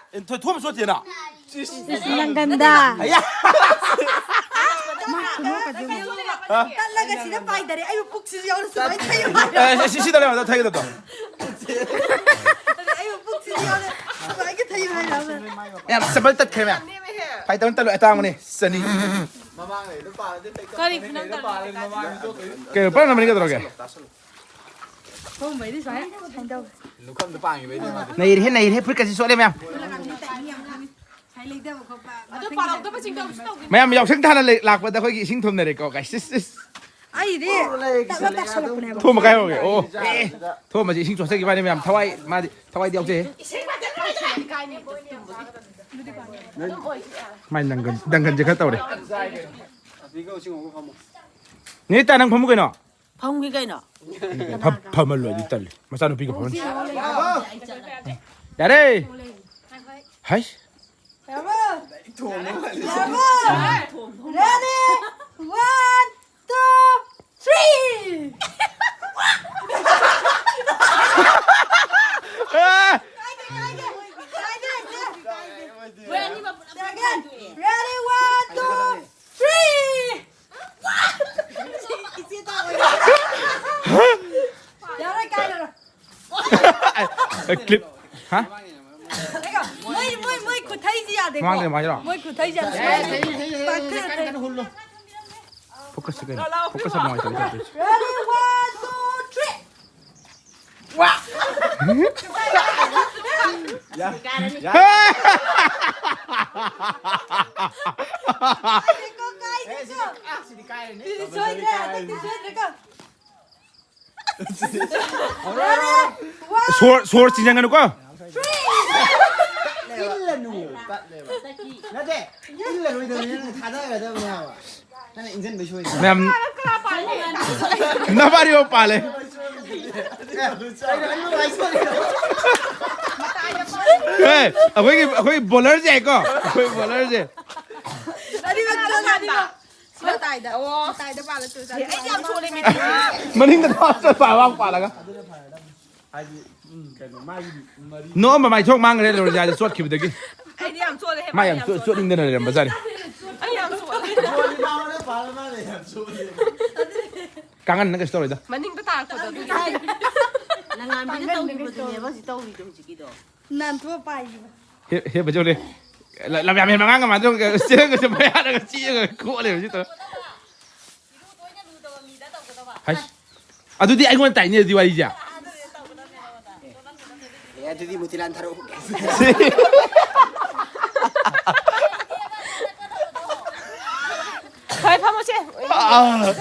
ꯊꯣ-, ꯊꯣꯝ ꯆꯣꯠꯇꯦꯅ꯫ ꯏꯁ, ꯅꯪꯒꯟꯗ꯫ ꯑꯌꯥ꯫ ꯃꯥ ꯈꯨꯅꯣꯛꯀꯁꯦ ꯌꯦꯡꯉꯣ꯫ ꯍꯥ? ꯇꯠꯂꯒ ꯁꯤꯗ ꯄꯥꯏꯗꯔꯦ꯫ ꯑꯩꯕꯨ ꯄꯨꯛꯁꯤꯁꯨ ꯌꯥꯎꯅ ꯁꯨꯃꯥꯏꯅ ꯊꯩꯌꯨ ꯍꯥꯏꯔꯕ꯫ ꯑꯦ, ꯁꯤ, ꯁꯤꯗ ꯂꯩꯕꯗꯣ ꯊꯩꯒꯗꯕꯗꯣ꯫ ꯑꯗꯨꯅꯦ ꯑꯩꯕꯨ ꯄꯨꯛꯁꯤꯁꯨ ꯌꯥꯎꯅ ꯁꯨꯃꯥꯏꯅ ꯊꯩꯌꯨ ꯍꯥꯏꯔꯕ꯫ ꯌꯥꯝ ꯁꯝꯕꯜ ꯇꯠꯈ꯭ꯔꯦ, ꯃꯌꯥꯝ꯫ ꯐꯥꯏ ꯇꯧꯅ ꯇꯠꯂꯣ, ꯑꯇꯥꯡꯕꯅꯦ꯫ ꯆꯅꯤ꯫ ꯀꯔꯤ ꯈꯨꯅꯝ ꯇꯧꯔꯤꯅꯣ? ꯀꯩꯅꯣ, ꯄꯥꯏꯔꯝꯕꯅꯤ ꯀꯩꯗꯧꯔꯒꯦ? ꯊꯣꯝꯕꯩꯗꯤ ꯁꯨꯃꯥꯏꯅ, ꯁꯨꯃꯥꯏꯅ ꯇꯧꯋꯦ꯫ ꯅꯩꯔꯦꯍꯦ, ꯅꯩꯔꯦꯍꯦ, ꯐꯨꯔꯤꯠꯀꯁꯤ ꯆꯣꯠꯂꯦ ꯃꯌꯥꯝ꯫ ꯁꯥꯏ ꯂꯩꯊꯕ ꯈꯣꯠꯄ, ꯑꯗꯨ ꯃꯊꯪꯒꯤ ꯄꯥꯜꯍꯧꯗꯕꯁꯤꯡꯗꯣ ꯑꯃꯨꯛꯁꯨ ꯇꯧꯈꯤꯅꯤ꯫ ꯃꯌꯥꯝ ꯌꯥꯎꯁꯪ ꯊꯥꯅ ꯂꯩ-, ꯂꯥꯛꯄꯗ ꯑꯩꯈꯣꯏꯒꯤ ꯏꯁꯤꯡ ꯊꯣꯝꯅꯔꯦꯀꯣ, guys꯫ ꯏꯁ, ꯏꯁ꯫ ꯑꯩꯗꯤ ꯇꯞꯅ ꯇꯥꯁꯜꯂꯛꯄꯅꯦꯕ꯫ ꯊꯣꯝꯕ ꯀꯥꯏ ꯍꯧꯒꯦ? ꯑꯣ, ꯑꯦ, ꯑꯦ꯫ ꯊꯣꯝꯕꯁꯦ ꯏꯁꯤꯡ ꯆꯣꯠꯆꯈꯤꯕ ꯋꯥꯅꯤ ꯃꯌꯥꯝ, ꯊꯋꯥꯏ, ꯃꯥꯗꯤ ꯊꯋꯥꯏꯗꯤ ꯌꯥꯎꯖꯩ꯫ ꯏꯁꯤꯡ ꯐꯖꯅ ꯂꯩꯇ꯭ꯔꯗꯤ ꯀꯥꯏꯅꯤ꯫ ꯃꯥꯏ ꯅꯪꯒꯟ, ꯅꯪꯒꯟꯁꯦ ꯈꯔ ꯇꯧꯔꯦ꯫ ꯅꯦ ꯇꯥ, ꯅꯪ ꯐꯝꯃꯨ ꯀꯩꯅꯣ꯫ ꯐꯝꯒꯦ ꯀꯩꯅꯣ꯫ ꯐꯝ-, ꯐꯝꯍꯜꯂꯣꯏꯗꯤ ꯇꯜꯂꯤ꯫ ꯃꯆꯥꯅꯨꯄꯤꯒ ꯐꯝꯍꯟꯁꯤ꯫ ꯌꯥꯔꯦ꯫ ꯍꯩꯁ꯫ Ready? One, two, three! ꯑꯦ! Second. Ready? One, two, three! ꯌꯥꯔꯣꯏ, ꯀꯥꯏꯔꯔꯣꯏ꯫ ꯑꯦ, clip꯫ ꯍꯥ? ꯃꯣꯏ, ꯃꯣꯏ, ꯃꯣꯏ ꯈꯨꯠꯊꯩꯁꯤ ꯌꯥꯗꯦꯀꯣ꯫ ꯃꯃꯥꯡꯗ ꯃꯥꯏꯔꯣ? ꯃꯣꯏ ꯈꯨꯠꯊꯩꯁꯤ ꯌꯥꯗꯦ꯫ ꯁꯨꯃꯥꯏꯅ ꯊꯩ-, ꯊꯩ-, ꯊꯩ-, ꯄꯥꯛꯊꯔ ꯀꯟꯅ, ꯊꯩ-, ꯀꯟꯅ ꯍꯨꯜꯂꯣ꯫ Focus ꯁꯦ ꯀꯩꯅꯣ? Focus ꯌꯥꯝ ꯅꯨꯡꯉꯥꯏꯇꯕ type ꯇꯧꯏ꯫ Ready? One, two, three. ꯋꯥ! ꯌꯥ-, ꯌꯥ-, ꯀꯥꯏꯗꯦꯀꯣ, ꯀꯥꯏꯗꯦꯀꯣ꯫ ꯑꯦ, ꯁꯤꯗꯤ, ꯑꯥ, ꯁꯤꯗꯤ ꯀꯥꯏꯔꯅꯤ꯫ ꯁꯤꯗꯤ ꯁꯣꯏꯗ꯭ꯔꯦ, ꯍꯟꯗꯛꯇꯤ ꯁꯣꯏꯗ꯭ꯔꯦꯀꯣ꯫ Ready? One, ꯁꯣꯔ, ꯁꯣꯔ ꯆꯤꯟꯖꯟꯒꯅꯨꯀꯣ꯫ Three. ꯏꯜꯂꯅꯨ, ꯇꯠꯂꯦꯕ꯫ ꯅꯠꯇꯦ, ꯏꯜꯂꯔꯣꯏꯗꯕꯅꯤ, ꯅꯪ ꯊꯥꯗꯒꯗꯕꯅꯦ ꯍꯥꯏꯕ꯫ ꯅꯪꯅ ꯏꯟꯖꯟꯕꯩ ꯁꯣꯏ꯫ ꯃꯌꯥꯝ ꯀꯅꯥ ꯄꯥꯜꯂꯤ? ꯅꯕꯥꯅꯤꯃꯛ ꯄꯥꯜꯂꯦ꯫ ꯑꯦ, ꯑꯩꯅ ꯑꯅꯤꯃꯛ ꯍꯥꯏ ꯁꯣꯏꯔꯦ꯫ ꯑꯦ, ꯑꯩꯈꯣꯏꯒꯤ, ꯑꯩꯈꯣꯏ ꯕꯣꯂꯔꯁꯦ ꯍꯥꯏꯀꯣ, ꯑꯩꯈꯣꯏ ꯕꯣꯂꯔꯁꯦ꯫ ꯑꯅꯤꯃꯛ ꯆꯞ ꯃꯥꯟꯅꯩ꯫ ꯁꯤ ꯃꯇꯥꯏꯗ꯫ ꯑꯣ꯫ ꯃꯇꯥꯏꯗ ꯄꯥꯜꯂ ꯇꯨ ꯆꯠꯂꯣ꯫ ꯑꯩ ꯌꯥꯝ ꯁꯣꯜꯂꯦ, ꯃꯤꯇꯤ꯫ ꯃꯅꯤꯡꯗ ꯊꯣꯛꯂꯛꯑꯣ, ꯄꯥ-, ꯄꯥ-, ꯄꯥꯜꯂꯒ꯫ ꯍꯥꯏꯗꯤ, ꯎꯝ, ꯀꯩꯅꯣ, ꯃꯥꯒꯤ ꯃꯔꯤ꯫ ꯅꯣꯛꯑꯝꯕ ꯃꯥꯏꯊꯣꯡ ꯃꯥꯡꯈ꯭ꯔꯦ ꯂꯣꯔꯤꯖꯥꯁꯦ ꯆꯣꯠꯈꯤꯕꯗꯒꯤ꯫ ꯑꯩꯗꯤ ꯌꯥꯝ ꯆꯣꯠꯂꯦ, ꯃꯥ ꯌꯥꯝ ꯆꯣꯠ-, ꯆꯣꯠꯅꯤꯡꯗꯅ ꯂꯩꯔꯝꯕꯖꯥꯠꯅꯤ꯫ ꯑꯩ ꯌꯥꯝ ꯆꯣꯠꯂꯦ꯫ ꯀꯥꯡꯒꯟꯅ ꯀꯩꯁꯨ ꯇꯧꯔꯣꯏꯗ꯫ ꯃꯅꯤꯡꯗ ꯇꯥꯔꯛꯄꯗꯣ ꯑꯗꯨꯒꯤ꯫ ꯅꯪ ꯉꯥꯟꯕꯤꯅ ꯇꯧꯈꯤꯕꯗꯨꯅꯦꯕ ꯍꯧꯖꯤꯛ ꯇꯧꯔꯤꯗꯣ, ꯍꯧꯖꯤꯛꯀꯤꯗꯣ꯫ ꯅꯥꯟꯊꯣꯛꯑ ꯄꯥꯏꯈꯤꯕ꯫ ꯍꯦ, ꯍꯦ, ꯕꯖꯧꯅꯦ꯫ ꯂ-, ꯂꯝ ꯌꯥꯝ ꯍꯦꯟꯕ ꯑꯉꯥꯡꯒ ꯃꯥꯟꯗ꯭ꯔꯣ? ꯆꯦꯔꯪꯒꯁꯦ ꯃꯌꯥꯗꯒ ꯆꯤꯛꯑꯒ ꯈꯣꯠꯂꯦ ꯍꯧꯖꯤꯛ ꯇꯧꯔ꯫ ꯍꯩꯁ꯫ ꯑꯗꯨꯗꯤ ꯑꯩꯉꯣꯟꯗ ꯇꯥꯏꯅꯦ ꯑꯗꯨꯗꯤ ꯋꯥꯔꯤꯁꯦ꯫ ꯑꯦ, ꯑꯗꯨꯗꯤ ꯃꯨꯇꯤꯂꯥꯟ ꯊꯥꯔꯛꯎ꯫ ꯍꯣꯏ, ꯐꯝꯃꯣꯁꯦ꯫ ꯑꯥ꯫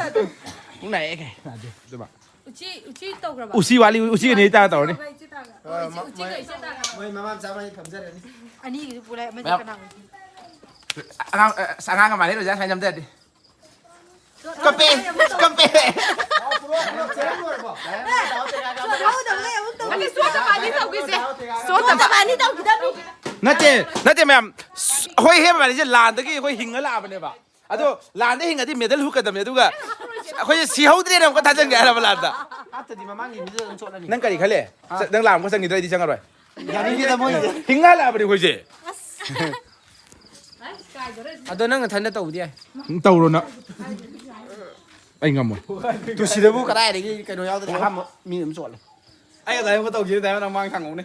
ꯄꯨꯡ ꯅꯥꯏꯑꯦ ꯀꯩ꯫ ꯅꯥꯗꯦ, ꯑꯗꯨꯃ꯫ ꯎꯆꯤ, ꯎꯆꯤ ꯇꯧꯈ꯭ꯔꯕ? ꯎꯆꯤ ꯋꯥꯠꯂꯤ, ꯎꯆꯤꯒ ꯅꯦ ꯇꯥ ꯇꯧꯔꯅꯤ꯫ ꯎꯆꯤ ꯇꯥꯈ꯭ꯔꯕ? ꯎꯆꯤ, ꯎꯆꯤꯒ ꯏꯆꯦ ꯇꯥꯈ꯭ꯔꯕ? ꯃꯣꯏ ꯃꯃꯥ ꯃꯆꯥ ꯃꯥꯅꯤ ꯐꯝꯖꯔꯅꯤ꯫ ꯑꯅꯤꯒꯤꯁꯨ ꯄꯨꯔꯦ, ꯑꯃꯁꯦ ꯃꯌꯥꯝ꯫ ꯀꯅꯥ ꯑꯣꯏꯗꯣꯏꯅꯣ? ꯑꯉꯥꯡ, ꯑ, ꯑꯁ, ꯑꯉꯥꯡꯒ ꯃꯥꯟꯅꯩ ꯔꯣꯖꯥ ꯁꯨꯃꯥꯏꯅ ꯅꯝꯗꯔꯗꯤ꯫ ꯀꯞꯄꯦ! ꯀꯞꯄꯦ! ꯅꯠꯇꯦ, ꯁꯣꯝꯗ ꯄꯥꯅꯤ ꯇꯧꯈꯤꯁꯦ꯫ ꯁꯣꯝꯗ ꯄꯥꯅꯤ ꯇꯧꯈꯤꯗꯕꯅꯤ꯫ ꯅꯠꯇꯦ, ꯅꯠꯇꯦ ꯃꯌꯥꯝ꯫ ꯑꯩꯈꯣꯏ ꯍꯦ ꯃꯕꯥꯅꯤꯁꯦ ꯂꯥꯟꯗꯒꯤ ꯑꯩꯈꯣꯏ ꯍꯤꯡꯉ ꯂꯥꯛꯑꯕꯅꯦꯕ꯫ ꯑꯗꯣ ꯂꯥꯟꯗ ꯍꯤꯡꯉꯗꯤ ꯃꯦꯗꯜ ꯍꯨꯛꯀꯗꯕꯅꯦ, ꯑꯗꯨꯒ ꯑꯩꯈꯣꯏꯁꯦ ꯁꯤꯍꯧꯗ꯭ꯔꯦꯅ ꯑꯃꯨꯛꯀ ꯊꯥꯖꯤꯟꯒꯦ ꯍꯥꯏꯔꯕ ꯂꯥꯟꯗ? ꯍꯥꯞꯇꯗꯤ ꯃꯃꯥꯡꯒꯤ ꯃꯤꯗꯨꯗ ꯑꯗꯨꯝ ꯆꯣꯠꯂꯅꯤ꯫ ꯅꯪ ꯀꯔꯤ ꯈꯜꯂꯦ? ꯍꯥ? ꯅꯪ ꯂꯥꯟ ꯑꯃꯨꯛꯀ ꯆꯪꯈꯤꯗ꯭ꯔꯥ? ꯑꯩꯗꯤ ꯆꯪꯉꯔꯣꯏ꯫ ꯌꯥꯅꯤꯡꯗꯦꯗ ꯃꯣꯏ꯫ ꯍꯤꯡꯉ ꯂꯥꯛꯑꯕꯅꯤ ꯑꯩꯈꯣꯏꯁꯦ꯫ ꯑꯗꯣ ꯅꯪ ꯅꯊꯟꯗ ꯇꯧꯕꯗꯤ ꯌꯥꯏ꯫ ꯇꯧꯔꯣ ꯅꯪ꯫ ꯑꯩ ꯉꯝꯃꯣꯏ꯫ ꯇꯨ ꯁꯤꯗꯕꯨ ꯀꯗꯥꯏꯗꯒꯤ ꯀꯩꯅꯣ ꯌꯥꯎꯗ꯭ꯔꯦ? ꯑꯍꯥꯟꯕ ꯃꯤ ꯑꯗꯨꯝ ꯆꯣꯠꯂꯦ꯫ ꯑꯩ ꯉꯁꯥꯏ ꯑꯃꯨꯛ ꯇꯧꯈꯤꯕ ꯇꯥꯏꯃꯤꯡ ꯅꯪ ꯃꯥꯡ ꯊꯥꯡꯉꯧꯅꯦ꯫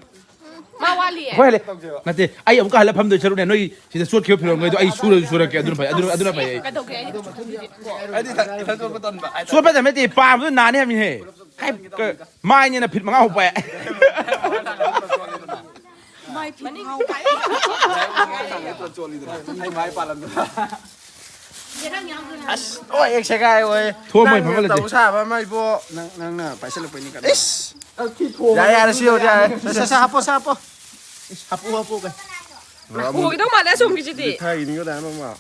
ꯃꯥ ꯋꯥꯠꯂꯤꯌꯦ꯫ ꯍꯣꯏ, ꯍꯜꯂꯦ꯫ ꯇꯧꯁꯦꯕ꯫ ꯅꯠꯇꯦ, ꯑꯩ ꯑꯃꯨꯛꯀ ꯍꯜꯂ ꯐꯝꯗꯣꯏ ꯁꯔꯨꯛꯅꯦ, ꯅꯣꯏ ꯁꯤꯗ ꯆꯣꯠꯈꯤꯕ ꯐꯤꯔꯣꯜꯉꯩꯗꯣ ꯑꯩ ꯁꯨꯔꯁꯨ ꯁꯨꯔꯛꯀꯦ, ꯑꯗꯨꯅ ꯐꯩ, ꯑꯗꯨꯅ, ꯑꯗꯨꯅ ꯐꯩ ꯑꯩ꯫ ꯀꯩꯗꯧꯒꯦ ꯑꯩꯗꯤ? ꯑꯩꯗꯤ ꯏꯊꯟ, ꯏꯊꯟ ꯆꯣꯠꯄ ꯇꯟꯕ꯫ ꯆꯣꯠꯄ ꯇꯟꯕ ꯅꯠꯇꯦ, ꯄꯥꯝꯕꯗꯨ ꯅꯥꯅꯤ ꯍꯥꯏꯕꯅꯤꯍꯦ꯫ ꯀꯥꯏ, ꯀ-, ꯃꯥꯏꯅꯦꯅ ꯐꯤꯠ ꯃꯉꯥ ꯍꯧꯕ ꯌꯥꯏ꯫ ꯃꯥꯏ ꯐꯤꯠ ꯃꯉꯥ ꯍꯧꯕ꯫ ꯆꯣꯠꯂꯤꯗꯅ꯫ ꯑꯩ ꯃꯥꯏ ꯄꯥꯜꯂꯝꯗꯅ꯫ ꯑꯁ, ꯂꯣꯏ ꯍꯦꯛ ꯁꯦꯒꯥꯏ ꯑꯣꯏ꯫ ꯊꯣꯛꯑꯝꯃꯣꯏ, ꯅꯪꯅ ꯐꯝꯍꯜꯂꯁꯦ꯫ ꯇꯧ ꯁꯥꯕ ꯑꯃ ꯏꯕꯣ꯫ ꯅꯪ, ꯅꯪꯅ ꯄꯥꯏꯁꯜꯂꯛꯄꯩꯅꯤ ꯀꯩꯅꯣ꯫ ꯏꯁ꯫ ꯌꯥꯔꯦ, ꯌꯥꯔꯦ, ꯁꯤ ꯌꯧꯔꯗꯤ ꯌꯥꯔꯦ꯫ ꯁꯦ, ꯁꯦ, ꯁꯦ, ꯍꯥꯞꯄꯣ, ꯁꯦ, ꯍꯥꯞꯄꯣ꯫ ꯏꯁ, ꯍꯥꯞꯄꯣ, ꯍꯥꯞꯄꯣ ꯀꯩ꯫ ꯍꯣꯒꯗꯧ ꯃꯥꯜꯂꯦ ꯑꯁꯣꯝꯒꯤꯁꯤꯗꯤ꯫ ꯊꯥꯒꯤꯅꯤꯀꯣ ꯗꯥꯏꯃꯟ ꯑꯃ꯫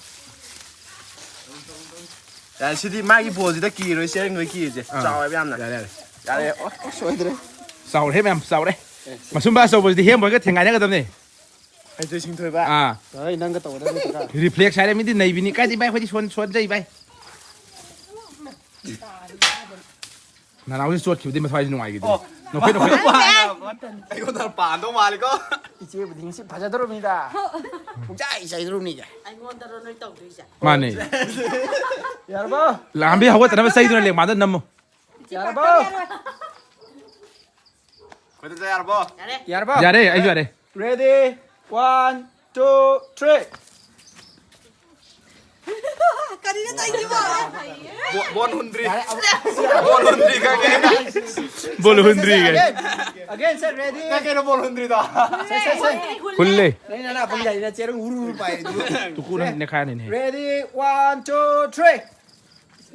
ꯌꯥꯔꯦ, ꯁꯤꯗꯤ ꯃꯥꯒꯤ ꯕꯣꯜꯁꯤꯗ ꯀꯤꯔꯣꯏ, ꯆꯦꯔꯪꯗꯣꯏ ꯀꯤꯔꯤꯁꯦ꯫ ꯑꯥ꯫ ꯆꯥꯎꯋꯦꯕ ꯌꯥꯝꯅ꯫ ꯌꯥꯔꯦ, ꯌꯥꯔꯦ꯫ ꯌꯥꯔꯦ꯫ ꯑꯣ, ꯑꯣ, ꯁꯣꯏꯗ꯭ꯔꯦ꯫ ꯆꯥꯎꯔꯦ ꯃꯌꯥꯝ, ꯆꯥꯎꯔꯦ꯫ ꯃꯁꯨꯝꯕ ꯑꯆꯧꯕꯁꯤꯗꯤ ꯍꯦꯝꯕꯣꯏꯒ ꯊꯦꯡꯒꯥꯏꯅꯒꯗꯕꯅꯦ꯫ ꯍꯩꯖꯣꯏ ꯁꯤꯡꯊꯣꯏꯕ꯫ ꯑꯥ꯫ ꯑꯩ ꯅꯪꯒ ꯇꯧꯒꯗꯕꯅꯤ ꯀꯀꯥ꯫ ꯔꯤꯐ꯭ꯂꯦꯛꯁ ꯍꯥꯏꯔꯦ, ꯃꯤꯗꯤ ꯅꯩꯕꯤꯅꯤ꯫ ꯀꯥꯏꯗꯤ ꯚꯥꯏ, ꯑꯩꯈꯣꯏꯗꯤ ꯁꯣꯟ-, ꯁꯣꯟꯖꯩ ꯚꯥꯏ꯫ ꯅꯅꯥꯎꯁꯤ ꯆꯣꯠꯈꯤꯕꯗꯤ ꯃꯊ꯭ꯋꯥꯏꯁꯤ ꯅꯨꯡꯉꯥꯏꯈꯤꯗꯦ꯫ ꯑꯣ꯫ ꯅꯣꯛꯐꯦꯠ ꯅꯣꯛꯐꯦꯠ꯫ ꯑꯩꯉꯣꯟꯗ ꯄꯥꯟꯗꯧ ꯃꯥꯜꯂꯤꯀꯣ꯫ ꯏꯆꯦꯕꯨꯗꯤ ꯉꯁꯤ ꯐꯖꯗꯧꯔꯕꯅꯤꯗ꯫ ꯄꯨꯡꯆꯥꯏ ꯆꯥꯏꯗꯧꯔꯕꯅꯤꯗ꯫ ꯑꯩꯉꯣꯟꯗꯔꯣ ꯅꯣꯏ ꯇꯧꯗꯣꯏꯁꯦ? ꯃꯥꯅꯦ꯫ ꯌꯥꯔꯕꯣ? ꯂꯥꯝꯕꯤ ꯍꯧꯒꯠꯇꯅꯕ ꯆꯩꯗꯨꯅ ꯂꯦꯡꯕꯥꯟꯗ ꯅꯝꯃꯨ꯫ ꯌꯥꯔꯕꯣ? ꯑꯩꯈꯣꯏꯗ ꯌꯥꯔꯕꯣ? ꯌꯥꯔꯦ꯫ ꯌꯥꯔꯕꯣ? ꯌꯥꯔꯦ, ꯑꯩꯁꯨ ꯌꯥꯔꯦ꯫ Ready? One, two, three. ꯀꯔꯤꯅꯣ ꯇꯧꯔꯤꯁꯤꯕꯣ? ꯕꯣ-, ꯕꯣꯟ ꯍꯨꯟꯗ꯭ꯔꯤ꯫ ꯌꯥꯔꯦ, ꯑꯃꯨꯛ ꯕꯣꯟ ꯍꯨꯟꯗ꯭ꯔꯤ ꯈꯪꯉꯦ꯫ ꯕꯣꯜ ꯍꯨꯟꯗ꯭ꯔꯤ꯫ Again, again, sir, ready? ꯅꯪ ꯀꯩꯅꯣ ꯕꯣꯜ ꯍꯨꯟꯗ꯭ꯔꯤꯗꯣ? ꯁꯦ, ꯁꯦ, ꯁꯦ꯫ ꯍꯨꯜꯂꯦ꯫ ꯅꯪ ꯅꯅꯥ ꯄꯪꯌꯥꯏ ꯌꯥꯏꯅ ꯆꯦꯔꯪ ꯎꯔꯨ ꯎꯔꯨ ꯄꯥꯏꯔꯤꯗꯨꯕꯨ꯫ ꯇꯨꯀꯨꯅ ꯅꯦꯈꯥꯏꯔꯅꯤꯅꯦ꯫ Ready, one, two, three.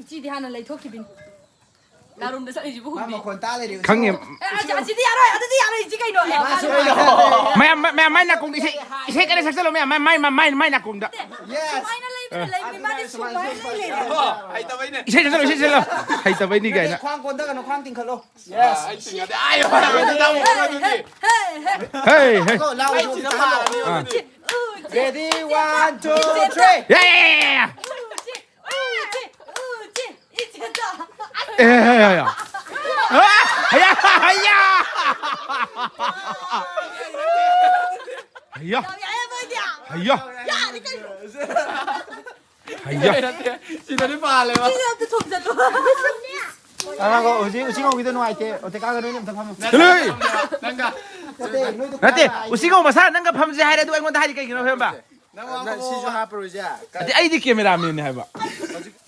ꯏꯆꯤꯗꯤ ꯍꯥꯟꯅ ꯂꯩꯊꯣꯛꯈꯤꯕꯅꯤ꯫ ꯂꯥꯔꯨꯝꯗ ꯆꯠꯂꯤꯁꯤꯕꯨ ꯃꯥ ꯍꯨꯝꯕꯤ꯫ ꯃꯈꯣꯟ ꯇꯥ ꯂꯩꯔꯦ, ꯈꯪꯉꯦ꯫ ꯎꯆꯤ꯫ ꯑꯦ, ꯑꯁꯤ-, ꯑꯁꯤꯗꯤ ꯌꯥꯔꯣꯏ, ꯑꯗꯨꯗꯤ ꯌꯥꯔꯣꯏ, ꯏꯆꯤ ꯀꯩꯅꯣ? ꯑꯦ, ꯃꯥꯁꯨ ꯃꯥꯁꯨ ꯍꯥꯏꯇꯥꯔꯦ꯫ ꯃꯌꯥꯝ, ꯃꯌꯥꯝ, ꯃꯥꯏ ꯅꯥꯀꯣꯡꯗ ꯏꯁꯩ, ꯏꯁꯩ ꯀꯟꯅ ꯁꯛꯆꯜꯂꯣ, ꯃꯌꯥꯝ, ꯃꯥꯏ, ꯃꯥꯏ, ꯃꯥꯏ, ꯃꯥꯏ, ꯃꯥꯏ ꯅꯥꯀꯣꯡꯗ꯫ Yes꯫ ꯁꯨꯃꯥꯏꯅ ꯂꯩꯕꯅ ꯂꯩꯕꯅꯤ, ꯃꯥꯗꯤ ꯁꯨꯃꯥꯏꯅ ꯂꯩꯔꯦ꯫ ꯑꯣ, ꯍꯩꯇꯕꯩꯅꯦ꯫ ꯏꯁꯩ ꯁꯛꯆꯜꯂꯣ, ꯏꯁꯩ ꯁꯛꯆꯜꯂꯣ꯫ ꯍꯩꯇꯕꯩꯅꯤ ꯀꯥꯏꯅ꯫ ꯈ꯭ꯋꯥꯡ ꯀꯣꯟꯊꯒꯅꯨ, ꯈ꯭ꯋꯥꯡ ꯇꯤꯡꯈꯠꯂꯣ꯫ Yes꯫ ꯑꯩ ꯇꯤꯡꯉꯗꯤ, ꯑꯥꯏ, ꯑꯗꯨꯗꯤ꯫ ꯍꯦ, ꯍꯦ꯫ ꯍꯦ, ꯍꯦ꯫ ꯀꯣ, ꯂꯥꯎ, ꯑꯩ ꯂꯥꯎ, ꯁꯤꯗ ꯂꯥꯎ꯫ ꯄꯥꯔꯅꯤ ꯑꯥ꯫ ꯑꯗꯨꯗꯤ꯫ ꯎꯆꯤ, ꯎꯆꯤ, ꯌꯥ, ꯌꯥ, ꯌꯥ, ꯌꯥ꯫ ꯎꯆꯤ, ꯎꯆꯤ, ꯎꯆꯤ, ꯎꯆꯤ, ꯏꯆꯦꯗ꯫ ꯑꯦ, ꯍꯩ, ꯍꯩ, ꯍꯩ꯫ ꯑ, ꯍꯩꯌꯥ, ꯍꯩꯌꯥ꯫ ꯍꯩꯌꯥ꯫ ꯌꯥꯝ ꯌꯥꯏꯌꯦ ꯃꯣꯏꯗꯤ꯫ ꯍꯩꯌꯥ꯫ ꯌꯥꯔꯦ ꯀꯩꯅꯣ꯫ ꯍꯩꯌꯥ꯫ ꯅꯠꯇꯦ, ꯁꯤꯗꯗꯤ ꯄꯥꯜꯂꯦꯕ꯫ ꯁꯤꯗ ꯑꯝꯇ ꯊꯣꯝꯖꯜꯂꯨ꯫ ꯑ, ꯉꯥꯏꯈꯣ, ꯍꯧꯖꯤꯛ ꯎꯆꯤ ꯉꯧꯕꯤꯗꯣ ꯅꯨꯡꯉꯥꯏꯇꯦ꯫ ꯑꯣ, ꯇꯦꯀꯥꯒ ꯅꯣꯏꯅꯤ ꯑꯝꯇ ꯐꯝꯃꯣ꯫ ꯅꯠꯇꯦ, ꯅꯪꯒ꯫ ꯅꯠꯇꯦ, ꯅꯣꯏꯗꯣ ꯅꯠꯇꯦ, ꯈꯔ ꯎꯆꯤ ꯉꯧ ꯃꯁꯥ ꯅꯪꯒ ꯐꯝꯁꯦ ꯍꯥꯏꯔꯦ, ꯑꯗꯨ ꯑꯩꯉꯣꯟꯗ ꯍꯥꯏꯔꯤ ꯀꯩꯒꯤꯅꯣ, ꯐꯦꯝꯕ? ꯅꯪ ꯋꯥ ꯅꯪ ꯁꯤꯁꯨ ꯉꯥꯡꯉꯣ꯫ ꯍꯥꯞꯄꯔꯣꯏꯁꯦ꯫ ꯅꯠꯇꯦ, ꯑꯩꯗꯤ ꯀꯦꯃꯦꯔꯥꯃꯦꯟꯅꯦ ꯍꯥꯏꯕ꯫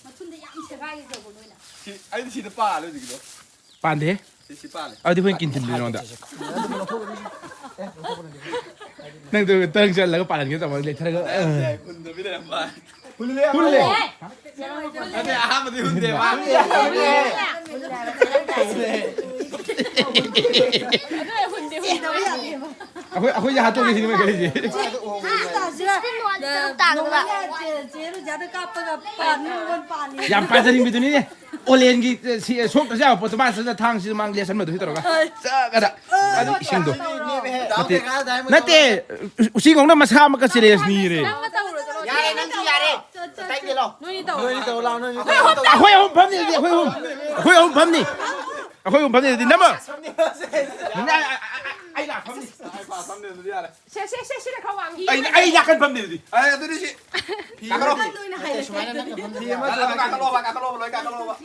ꯃꯊꯨꯟꯗ ꯌꯥꯝ ꯁꯦꯒꯥꯏꯒꯦ ꯇꯧꯕ ꯅꯣꯏꯅ꯫ ꯁꯤ, ꯑꯩꯗꯤ ꯁꯤꯗ ꯄꯥꯜꯂꯦ ꯍꯧꯖꯤꯛꯀꯤꯗꯣ꯫ ꯄꯥꯟꯗꯦ꯫ ꯁꯤ, ꯁꯤ ꯄꯥꯜꯂꯦ꯫ ꯑꯗꯨꯗꯤ ꯑꯩꯈꯣꯏꯅ ꯀꯤꯟ ꯊꯤꯟꯕꯤꯔꯣ ꯅꯉꯣꯟꯗ꯫ ꯅꯪꯗꯣ ꯇꯔꯪ ꯆꯠꯂꯒ ꯄꯥꯜꯍꯟꯒꯦ ꯇꯧꯕ ꯂꯩꯊꯔꯒ꯫ ꯌꯥꯏ, ꯌꯥꯏ, ꯍꯨꯟꯗꯕꯤ ꯂꯩꯔꯝꯕ꯫ ꯍꯨꯜꯂꯦ꯫ ꯍꯨꯜꯂꯦ꯫ ꯅꯠꯇꯦ, ꯑꯍꯥꯟꯕꯗꯤ ꯍꯨꯟꯗꯦꯕ꯫ ꯑꯩꯈꯣꯏ, ꯑꯩꯈꯣꯏꯁꯦ ꯍꯥꯠꯇꯣꯛꯀꯦ ꯁꯤꯅꯦ ꯃꯣꯏ ꯈꯜꯂꯤꯁꯦ꯫ ꯁꯤꯛꯁꯇꯤꯟ ꯋꯥꯟꯗꯤ ꯇꯔꯨꯛ ꯇꯥꯒꯗ꯭ꯔꯥ? ꯅꯣꯡꯃꯩꯅ ꯆꯦ-, ꯆꯦ ꯔꯣꯖꯤꯌꯥꯗ ꯀꯥꯞꯄꯒ ꯄꯥꯟ ꯃꯉꯣꯟ ꯄꯥꯜꯂꯤ꯫ ꯌꯥꯝ ꯄꯥꯖꯅꯤꯡꯕꯤꯗꯨꯅꯤꯅꯦ꯫ ꯑꯣꯂꯦꯟꯒꯤ, ꯑ, ꯁꯤ, ꯑ, ꯁꯣꯛꯇ꯭ꯔꯁꯨ ꯌꯥꯕ ꯄꯣꯠꯇꯣ ꯃꯥꯅ ꯁꯠ ꯁꯠ ꯊꯥꯡꯁꯤꯗ ꯃꯥꯡ ꯂꯦꯁꯟꯕꯗꯣ ꯁꯤ ꯇꯧꯔꯒ꯫ ꯍꯣꯏ꯫ ꯆꯥꯒꯗ꯫ ꯑꯗꯨ ꯏꯁꯤꯡꯗꯣ꯫ ꯅꯠꯇꯦ꯫ ꯅꯠꯇꯦ꯫ ꯎ-, ꯎꯆꯤꯉꯧꯅ ꯃꯁꯥꯃꯛꯀ ꯆꯦꯂꯦꯟꯖ ꯅꯤꯔꯦ꯫ ꯅꯪꯅ ꯇꯧꯔꯨꯔꯣ, ꯆꯠꯂꯣ꯫ ꯌꯥꯔꯦ, ꯅꯪꯁꯨ ꯌꯥꯔꯦ꯫ ꯆꯠ-, ꯆꯠ-, ꯇꯩꯗꯦ ꯂꯥꯎ꯫ ꯅꯣꯏꯅꯤ ꯇꯧꯔꯣ꯫ ꯅꯣꯏꯅꯤ ꯇꯧ ꯂꯥꯎ, ꯅꯣꯏꯅꯤ ꯇꯧ꯫ ꯑꯩꯈꯣꯏ ꯑꯍꯨꯝ ꯐꯝꯅꯤ ꯑꯗꯨꯗꯤ, ꯑꯩꯈꯣꯏ ꯑꯍꯨꯝ꯫ ꯑꯩꯈꯣꯏ ꯑꯍꯨꯝ ꯐꯝꯅꯤ꯫ ꯑꯩꯈꯣꯏ ꯑꯍꯨꯝ ꯐꯝꯅꯤ ꯑꯗꯨꯗꯤ, ꯅꯝꯃꯣ꯫ ꯅꯪ ꯑ-, ꯑ-, ꯑ-, ꯑ-, ꯑꯩ ꯂꯥꯛ ꯐꯝꯅꯤ꯫ ꯁꯦ, ꯁꯦ, ꯁꯦ, ꯁꯤꯅ ꯈꯔ ꯋꯥꯡꯈꯤ꯫ ꯑꯩ, ꯑꯩ ꯅꯥꯀꯟ ꯐꯝꯅꯤ ꯑꯗꯨꯗꯤ꯫ ꯑꯦ, ꯑꯗꯨꯗꯤ ꯁꯤ꯫ ꯐꯤ ꯀꯥꯈꯠꯂꯣ꯫ ꯑꯃꯗꯤ ꯁꯨꯃꯥꯏꯅ ꯅꯪꯅ ꯐꯝꯗꯣꯏꯅꯤ꯫ ꯀꯥꯈꯠꯂꯣ, ꯀꯥꯈꯠꯂꯣ, ꯂꯣꯏ ꯀꯥꯈꯠꯂꯣ꯫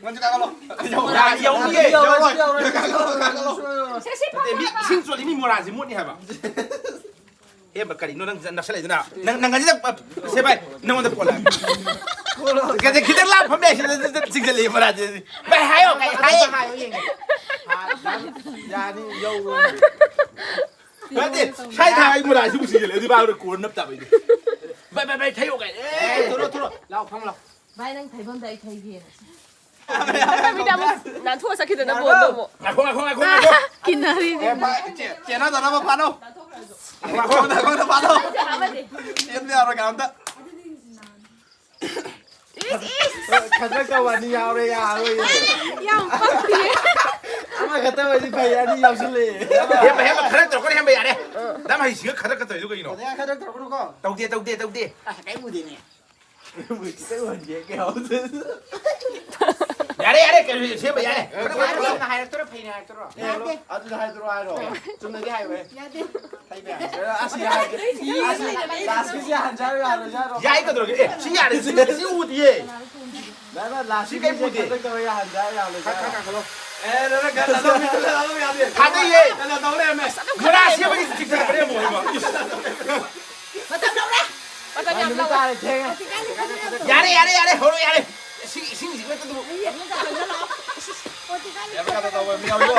ꯅꯪꯁꯨ ꯀꯥꯈꯠꯂꯣ꯫ ꯌꯥꯎ-, ꯌꯥꯎ-, ꯌꯥꯎꯔꯣꯏ, ꯌꯥꯎꯔꯣꯏ꯫ ꯀꯥꯈꯠꯂꯣ, ꯀꯥꯈꯠꯂꯣ꯫ ꯁꯦ, ꯁꯤ ꯅꯠꯇꯦ, ꯃꯤ ꯐꯝꯃꯣ ꯏꯁꯤꯡ ꯆꯣꯠꯂꯤ, ꯃꯤ ꯃꯣꯔꯥꯁꯤ ꯃꯣꯠꯅꯤ ꯍꯥꯏꯕ꯫ ꯍꯦ, ꯀꯔꯤꯅꯣ ꯅꯪ ꯅꯛꯁꯜꯂꯛꯏꯗꯨꯅ? ꯅꯪ, ꯅꯪ ꯉꯁꯤꯗ, ꯁꯦ ꯚꯥꯏ, ꯅꯪꯉꯣꯟꯗ ꯄꯣꯜꯂꯛꯑꯒꯦ꯫ ꯈꯤꯇꯪ, ꯈꯤꯇꯪ ꯂꯥꯞ ꯐꯝꯃꯦ, ꯁꯤꯗ, ꯁꯤꯗ ꯆꯤꯡꯁꯤꯜꯂꯛꯑꯦ ꯃꯣꯔꯥꯁꯦ꯫ ꯚꯥꯏ, ꯍꯥꯏꯌꯣ, ꯀꯩ ꯍꯥꯏꯌꯦ? ꯌꯥꯅꯤ, ꯌꯧꯔꯣꯏ꯫ ꯅꯠꯇꯦ, ꯁꯥꯏ ꯊꯥ ꯑꯩ ꯃꯣꯔꯥꯁꯤꯕꯨ ꯁꯤꯖꯤꯜꯂꯦ, ꯑꯗꯨ ꯃꯥ ꯀꯣꯟ ꯅꯞ ꯇꯥꯕ ꯑꯩꯗꯤ꯫ ꯚꯥꯏ, ꯚꯥꯏ, ꯚꯥꯏ, ꯊꯩꯌꯣ ꯀꯥꯏ꯫ ꯑꯦ, ꯊꯣꯔꯣ, ꯊꯣꯔꯣ꯫ ꯂꯥꯎ, ꯐꯝ ꯂꯥꯎ꯫ ꯚꯥꯏ, ꯅꯪ ꯊꯩꯐꯝꯗ ꯑꯩ ꯊꯩꯒꯦꯅ꯫ ꯅꯠꯇꯕꯤꯗ ꯑꯃꯨꯛ ꯅꯥꯟꯊꯣꯛꯑ ꯆꯠꯈꯤꯗꯅ ꯌꯥꯔꯕꯣ? ꯕꯣꯟꯗꯣ ꯑꯃꯨꯛ꯫ ꯉꯥꯏꯈꯣ, ꯉꯥꯏꯈꯣ, ꯉꯥꯏꯈꯣ, ꯉꯥꯏꯈꯣ꯫ ꯀꯤꯟꯅꯔꯤꯅꯦ꯫ ꯑꯦ, ꯐꯥ-, ꯆꯦ-, ꯆꯦꯟꯅꯗꯅꯕ ꯐꯥꯅꯧ꯫ ꯉꯥꯏꯈꯣ, ꯉꯥꯏꯈꯣ, ꯉꯥꯏꯈꯣ, ꯐꯥꯅꯧ꯫ ꯆꯦꯟꯕ ꯌꯥꯔꯣꯏ ꯀꯅꯥꯝꯇ꯫ ꯏꯁ, ꯏꯁ꯫ ꯈꯗ꯭ꯔꯛ ꯇꯧꯕ ꯑꯅꯤ ꯌꯥꯎꯔꯦ, ꯌꯥꯔꯣꯏꯌꯦ꯫ ꯌꯥꯝ ꯄꯛꯇꯤꯌꯦ꯫ ꯑꯃꯈꯛꯇ ꯑꯣꯏꯗꯤ ꯐꯩ, ꯑꯅꯤ ꯌꯥꯎꯁꯤꯜꯂꯛꯑꯦ꯫ ꯍꯦꯝꯕ, ꯍꯦꯝꯕ, ꯈꯗ꯭ꯔꯛ ꯇꯧꯔꯛꯀꯅꯨ, ꯍꯦꯝꯕ, ꯌꯥꯔꯦ꯫ ꯅꯝ ꯍꯩꯁꯤꯡꯉ ꯈꯗ꯭ꯔꯛ ꯇꯧꯔꯤꯗꯣ ꯀꯩꯅꯣ? ꯈꯗ꯭ꯔꯛ, ꯈꯗ꯭ꯔꯛ ꯇꯧꯔꯛꯀꯅꯨꯀꯣ꯫ ꯇꯧꯗꯦ, ꯇꯧꯗꯦ, ꯇꯧꯗꯦ꯫ ꯑꯁ, ꯀꯩꯝ ꯎꯗꯦꯅꯦ꯫ ꯈꯤꯇꯪ ꯎꯍꯟꯒꯦ, ꯀꯩ ꯍꯥꯏꯍꯧꯗꯦ꯫ ꯌꯥꯔꯦ, ꯌꯥꯔꯦ, ꯀꯩꯅꯣ ꯁꯦꯝꯕ ꯌꯥꯔꯦ꯫ ꯌꯥꯔꯦ, ꯍꯥꯏꯔꯛꯇꯣꯏꯔꯣ, ꯐꯩꯅ ꯍꯥꯏꯔꯛꯇꯣꯏꯔꯣ? ꯌꯥꯗꯦ꯫ ꯑꯗꯨꯗ ꯍꯥꯏꯗꯣꯔꯣ ꯍꯥꯏꯔꯣ? ꯌꯥꯗꯦ꯫ ꯆꯨꯝꯅꯗꯤ ꯍꯥꯏꯌꯨꯍꯦ꯫ ꯌꯥꯗꯦ꯫ ꯍꯩꯕ ꯌꯥꯗꯦ꯫ ꯑꯁꯤ ꯌꯥꯔꯦ꯫ ꯑꯁꯤ ꯂꯥꯁꯀꯤꯁꯤ ꯌꯥꯍꯟꯁꯦ ꯍꯥꯏꯔꯣ, ꯌꯥꯍꯜꯂꯣꯏꯁꯦ ꯍꯥꯏꯔꯣ? ꯌꯥꯏ, ꯀꯩꯗꯧꯔꯒꯦ? ꯑꯦ, ꯁꯤ ꯌꯥꯔꯦ, ꯁꯤ, ꯁꯤ ꯎꯗꯤꯌꯦ꯫ ꯅꯪꯅ ꯂꯥꯁꯀꯤꯁꯤ ꯁꯤ ꯀꯩꯝ ꯎꯗꯦ꯫ ꯈꯛꯇꯪ ꯇꯧꯔ ꯌꯥꯍꯟꯁꯦ ꯍꯥꯏꯔꯣ, ꯌꯥꯍꯜꯂꯣꯏꯁꯦ ꯍꯥꯏꯔꯣ? ꯈꯔ, ꯈꯔ ꯀꯥꯈꯠꯂꯣ꯫ ꯑꯦ, ꯅꯪꯅ ꯒꯟ ꯊꯥꯗꯧ ꯃꯤ ꯊꯥꯗꯧ ꯌꯥꯗꯦ꯫ ꯊꯥꯗꯩꯌꯦ꯫ ꯒꯟ ꯊꯥꯗꯧ ꯂꯩꯔꯝꯃꯦ꯫ ꯃꯣꯔꯥ ꯁꯦꯝꯕꯒꯤ ꯆꯤꯡꯊꯔꯛꯄꯅꯦ ꯑꯃꯨꯛ ꯍꯥꯏꯕ꯫ ꯃꯇꯝ ꯂꯧꯔꯦ꯫ ꯃꯇꯝ ꯌꯥꯝ ꯅꯨꯃꯤꯠ ꯂꯧꯔꯦ꯫ ꯇꯥꯔꯦ, ꯊꯦꯡꯉꯦ꯫ ꯌꯥꯔꯦ, ꯌꯥꯔꯦ, ꯌꯥꯔꯦ, ꯍꯧꯔꯣ, ꯌꯥꯔꯦ꯫ ꯏꯁꯤꯡ, ꯏꯁꯤꯡ ꯏꯁꯤꯡ ꯅꯠꯇꯗꯨꯕꯨ꯫ ꯌꯥꯝ ꯀꯩꯅꯣ ꯇꯧꯕ ꯃꯤ ꯌꯥꯎꯋꯤꯀꯣ꯫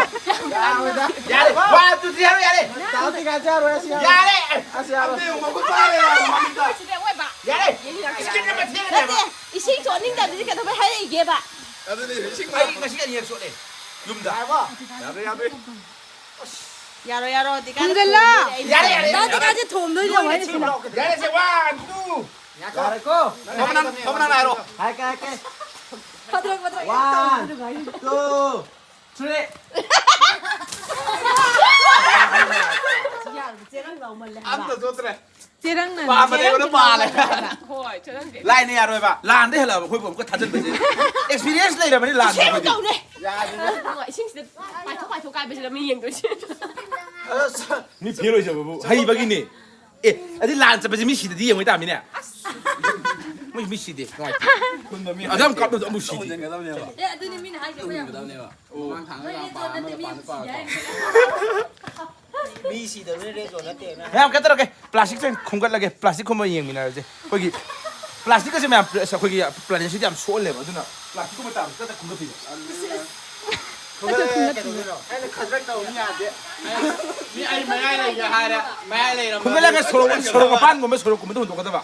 ꯌꯥꯔꯣꯏꯗ꯫ ꯌꯥꯔꯦ, one, two, three, ꯍꯥꯏꯔꯣ, ꯌꯥꯔꯦ꯫ ꯇꯥꯗꯤ ꯀꯥꯏ ꯆꯥꯔꯣꯏ, ꯑꯁꯤ ꯌꯥꯔꯣꯏ꯫ ꯌꯥꯔꯦ꯫ ꯑꯁꯤ ꯌꯥꯔꯣꯏ꯫ ꯑꯝꯇ ꯌꯦꯡꯉꯣ, ꯃꯈꯨꯠ ꯄꯥꯏꯔꯦ, ꯌꯥꯔꯦ, ꯃꯃꯤꯠꯇ꯫ ꯁꯤꯗ ꯑꯣꯏꯕ꯫ ꯌꯥꯔꯦ꯫ ꯏꯁꯀꯤꯟ ꯑꯃ ꯊꯦꯡꯉꯅꯤ ꯍꯥꯏꯕ꯫ ꯅꯠꯇꯦ, ꯏꯁꯤꯡ ꯆꯣꯠꯅꯤꯡꯗꯕꯗꯨꯗꯤ ꯀꯩꯗꯧꯕꯩ ꯍꯥꯏꯔꯛꯏꯒꯦꯕ? ꯑꯗꯨꯅꯦ, ꯏꯁꯤꯡ ꯑꯩ ꯉꯁꯤ ꯑꯅꯤꯔꯛ ꯆꯣꯠꯂꯦ, ꯌꯨꯝꯗ꯫ ꯌꯥꯔꯕꯣ? ꯌꯥꯗ꯭ꯔꯦ, ꯌꯥꯗ꯭ꯔꯦ꯫ ꯑꯁ꯫ ꯌꯥꯔꯣ, ꯌꯥꯔꯣ, ꯗꯤꯀꯥꯅ ꯈꯨꯝꯃꯨꯅꯦ, ꯑꯩ ꯌꯥꯔꯦ, ꯌꯥꯔꯦ, ꯌꯥꯔꯦ꯫ ꯗꯥ ꯗꯤꯀꯥꯁꯦ ꯊꯣꯝꯗꯣꯏꯅꯦ, ꯋꯥꯔꯤ ꯁꯥꯟꯅ꯫ ꯌꯥꯔꯦꯁꯦ, one, two꯫ ꯌꯥꯔꯦꯀꯣ꯫ ꯐꯝꯕ ꯅꯪ, ꯐꯝꯕ ꯅꯪ ꯍꯥꯏꯔꯣ꯫ ꯍꯥꯏꯔꯛꯀꯦ, ꯍꯥꯏꯔꯛꯀꯦ꯫ ꯐꯗ꯭ꯔꯛ, ꯐꯗ꯭ꯔꯛ ꯌꯥꯝ ꯇꯧꯕꯗꯣ ꯉꯥꯏꯔꯤ꯫ One, two, three꯫ ꯌꯥꯔꯦ, ꯆꯦꯔꯪ ꯂꯧꯃꯜꯂꯦ ꯍꯥꯏꯕ꯫ ꯑꯝꯇ ꯆꯣꯠꯇ꯭ꯔꯦ꯫ ꯆꯦꯔꯪꯅ ꯄꯥꯝꯕꯅꯦ, ꯑꯩꯉꯣꯟꯗ ꯄꯥꯜꯂꯦ꯫ ꯍꯣꯏ, ꯆꯦꯔꯪꯗꯤ꯫ ꯂꯥꯏꯅ ꯌꯥꯔꯣꯏꯕ꯫ ꯂꯥꯟꯗ ꯍꯦꯜꯂꯛꯑꯕ ꯑꯈꯣꯏꯕꯨ ꯑꯃꯨꯛꯀ ꯊꯥꯖꯤꯟꯕꯁꯦ꯫ Experience ꯂꯩꯔꯕꯅꯤ ꯂꯥꯟꯗ ꯏꯁꯤꯡ ꯑꯩꯈꯣꯏꯗꯤ꯫ ꯇꯧꯅꯦ꯫ ꯌꯥꯗꯦ꯫ ꯑꯗꯨꯒ ꯏꯁꯤꯡꯁꯤꯗ ꯄꯥꯏꯊꯣꯛ ꯄꯥꯏꯊꯣꯛ ꯀꯥꯏꯕꯁꯤꯗ ꯃꯤ ꯌꯦꯡꯗꯣꯏꯁꯦ꯫ ꯑꯁ꯫ ꯃꯤ ꯐꯦꯜ ꯑꯣꯏꯖꯕꯕꯨ ꯍꯩꯕꯒꯤꯅꯦ꯫ ꯑꯦ, ꯑꯗꯨꯗꯤ ꯂꯥꯟ ꯆꯠꯄꯁꯦ ꯃꯤ ꯁꯤꯗꯗꯤ ꯌꯦꯡꯉꯣꯏ ꯇꯥꯃꯤꯅꯦ꯫ ꯃꯣꯏ ꯃꯤ ꯁꯤꯗꯦ, ꯅꯨꯡꯉꯥꯏꯇꯦ꯫ ꯈꯨꯟꯗ ꯃꯤ ꯑꯗꯨ ꯌꯥꯝ ꯀꯥꯞꯂꯨꯗꯣ ꯑꯃꯨꯛ ꯁꯤꯗꯦ꯫ ꯍꯨꯟꯖꯤꯟꯒꯗꯕꯅꯦꯕ꯫ ꯑꯦ, ꯑꯗꯨꯅꯦ ꯃꯤꯅ ꯍꯥꯏꯁꯦ, ꯑꯩꯈꯣꯏ ꯌꯥꯝ ꯍꯨꯟꯒꯗꯕꯅꯦꯕ꯫ ꯃꯃꯥꯡ ꯊꯥꯡꯗ ꯅꯣꯏ ꯌꯥꯝ ꯂꯦꯞꯇꯣ ꯄꯥꯝꯃꯒ ꯅꯠꯇꯦ, ꯃꯤ ꯄꯥꯟꯗ ꯁꯤꯗꯦ ꯄꯥꯜꯂꯛꯄ꯫ ꯍꯥꯏꯔꯤꯅꯦ꯫ ꯃꯤ ꯁꯤꯗꯕꯅ ꯔꯦꯗ ꯖꯣꯟ ꯅꯠꯇꯦꯅ꯫ ꯃꯌꯥꯝ ꯀꯩꯅꯣ ꯇꯧꯔꯒꯦ, ꯄ꯭ꯂꯥꯁꯇꯤꯛꯁꯦ ꯈꯨꯝꯒꯠꯂꯒꯦ, ꯄ꯭ꯂꯥꯁꯇꯤꯛ ꯈꯨꯝꯕ ꯌꯦꯡꯃꯤꯟꯅꯔꯁꯦ꯫ ꯑꯩꯈꯣꯏꯒꯤ ꯄ꯭ꯂꯥꯁꯇꯤꯛ ꯑꯁꯦ ꯃꯌꯥꯝ, ꯑꯁ, ꯑꯩꯈꯣꯏꯒꯤ ꯄ꯭ꯂꯥꯅꯦꯠꯁꯤꯗꯤ ꯌꯥꯝ ꯁꯣꯛꯍꯜꯂꯦꯕ, ꯑꯗꯨꯅ ꯄ꯭ꯂꯥꯁꯇꯤꯛ ꯀꯨꯝꯕ ꯇꯥꯕꯁꯤꯗ ꯈꯨꯝꯒꯠꯄꯤꯌꯣ꯫ ꯈꯨꯝꯒꯠꯂꯒ ꯀꯩꯗꯧꯗꯣꯏꯅꯣ? ꯑꯩꯅ ꯈꯗ꯭ꯔꯛ ꯇꯧꯕ ꯌꯥꯗꯦ꯫ ꯃꯤ ꯑꯩ ꯃꯌꯥꯏ ꯂꯩꯒꯦ ꯍꯥꯏꯔꯦ, ꯃꯌꯥꯏ ꯂꯩꯔꯝꯃꯦ꯫ ꯈꯨꯝꯒꯠꯂꯒ ꯁꯣꯔꯣꯛ, ꯁꯣꯔꯣꯛ ꯃꯄꯥꯟꯒꯨꯝꯕ, ꯁꯣꯔꯣꯛꯀꯨꯝꯕꯗ ꯍꯨꯟꯗꯣꯛꯀꯗꯕ꯫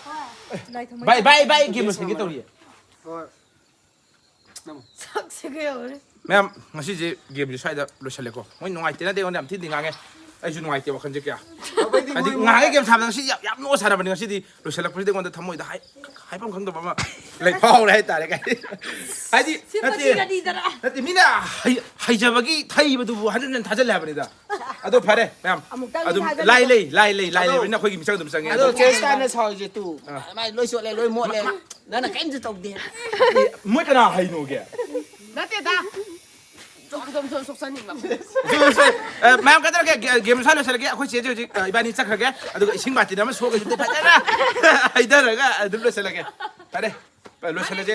ꯂꯥꯏ ꯊꯝꯃꯣꯏ ꯚꯥꯏ, ꯚꯥꯏ, ꯚꯥꯏ, ꯒꯦꯝ ꯂꯣꯏꯁꯤꯟꯒꯦ ꯇꯧꯔꯤꯌꯦ꯫ ꯍꯣꯏ꯫ ꯁꯛꯁꯤꯒ ꯌꯧꯔꯦ꯫ ꯃꯌꯥꯝ, ꯉꯁꯤꯁꯦ ꯒꯦꯝꯁꯦ ꯁ꯭ꯋꯥꯏꯗ ꯂꯣꯏꯁꯜꯂꯦꯀꯣ꯫ ꯃꯣꯏ ꯅꯨꯡꯉꯥꯏꯇꯦꯅꯗꯤ ꯑꯩꯉꯣꯟꯗ ꯌꯥꯝ ꯊꯤꯅꯗꯤ ꯉꯥꯡꯉꯦ꯫ ꯑꯩꯁꯨ ꯅꯨꯡꯉꯥꯏꯇꯦ ꯋꯥꯈꯜꯁꯦ ꯀꯌꯥ꯫ ꯑꯩꯈꯣꯏꯗꯤ ꯍꯥꯏꯗꯤ ꯃꯣꯏ ꯉꯥꯡꯉꯦ ꯒꯦꯝ ꯁꯥꯟꯅꯕꯗ ꯉꯁꯤꯗꯤ ꯌꯥꯝ, ꯌꯥꯝ ꯅꯣꯛꯑ ꯁꯥꯟꯅꯕꯅꯤ꯫ ꯉꯁꯤꯗꯤ ꯂꯣꯏꯁꯜꯂꯛꯄꯁꯤꯗ ꯑꯩꯉꯣꯟꯗ ꯊꯃꯣꯏꯗ ꯍꯥꯏ-, ꯍꯥꯏꯐꯝ ꯈꯪꯗꯕ ꯑꯃ ꯂꯩ ꯐꯥꯎꯔꯦ ꯍꯥꯏꯇꯥꯔꯦ꯫ ꯍꯥꯏꯗꯤ ꯁꯤ ꯅꯠꯇꯦ, ꯃꯁꯤꯒꯗꯤꯗꯅ꯫ ꯅꯠꯇꯦ, ꯃꯤꯅ ꯍꯩ-, ꯍꯩꯖꯕꯒꯤ ꯊꯩꯕꯗꯨꯕꯨ ꯍꯟꯖꯤꯟ ꯍꯟꯖꯤꯟ ꯊꯥꯖꯜꯂꯦ ꯍꯥꯏꯕꯅꯤꯗ꯫ ꯑꯗꯣ ꯐꯔꯦ ꯃꯌꯥꯝ꯫ ꯑꯃꯨꯛꯇꯪꯗꯤ ꯑꯗꯨꯝ ꯊꯥꯖꯜꯂꯦ꯫ ꯂꯥꯏ ꯂꯩ, ꯂꯥꯏ ꯂꯩ, ꯂꯥꯏ ꯑꯗꯣ ꯂꯩꯕꯅꯤꯅ ꯑꯩꯈꯣꯏꯒꯤ ꯃꯤꯆꯪ ꯑꯗꯨꯝ ꯆꯪꯉꯦ꯫ ꯑꯗꯣ ꯑꯗꯣ ꯆꯦꯁ ꯇꯥꯅ ꯁꯥꯎꯔꯤꯁꯦ ꯇꯨ꯫ ꯑꯥ꯫ ꯃꯥꯏ ꯂꯣꯏ ꯆꯣꯠꯂꯦ, ꯂꯣꯏ ꯃꯣꯠꯂꯦ꯫ ꯅꯪꯅ ꯀꯔꯤꯝꯁꯨ ꯇꯧꯗꯦ꯫ ꯃꯣꯏ ꯀꯅꯥ ꯍꯩꯅꯣꯒꯦ? ꯅꯠꯇꯦꯗ꯫ ꯆꯣꯝ, ꯆꯣꯝ, ꯆꯣꯝ, ꯁꯣꯛꯆꯟꯅꯤꯡꯕ꯫ ꯑꯦ, ꯃꯌꯥꯝ ꯀꯩꯗꯧꯔꯒꯦ? ꯒꯦ-, ꯒꯦꯝ ꯁ꯭ꯋꯥꯏ ꯂꯣꯏꯁꯤꯜꯂꯒꯦ꯫ ꯑꯩꯈꯣꯏ ꯆꯦꯁꯦ ꯍꯧꯖꯤꯛ, ꯑ, ꯏꯕꯥꯅꯤ ꯆꯠꯈ꯭ꯔꯒꯦ꯫ ꯑꯗꯨꯒ ꯏꯁꯤꯡ ꯕꯥꯇꯤꯟ ꯑꯃ ꯁꯣꯛꯑꯒ ꯌꯨꯝꯗ ꯐꯖꯅ ꯍꯩꯊꯔꯒ ꯑꯗꯨꯝ ꯂꯣꯏꯁꯤꯜꯂꯒꯦ꯫ ꯐꯔꯦ, ꯂꯣꯏꯁꯤꯜꯂꯁꯦ꯫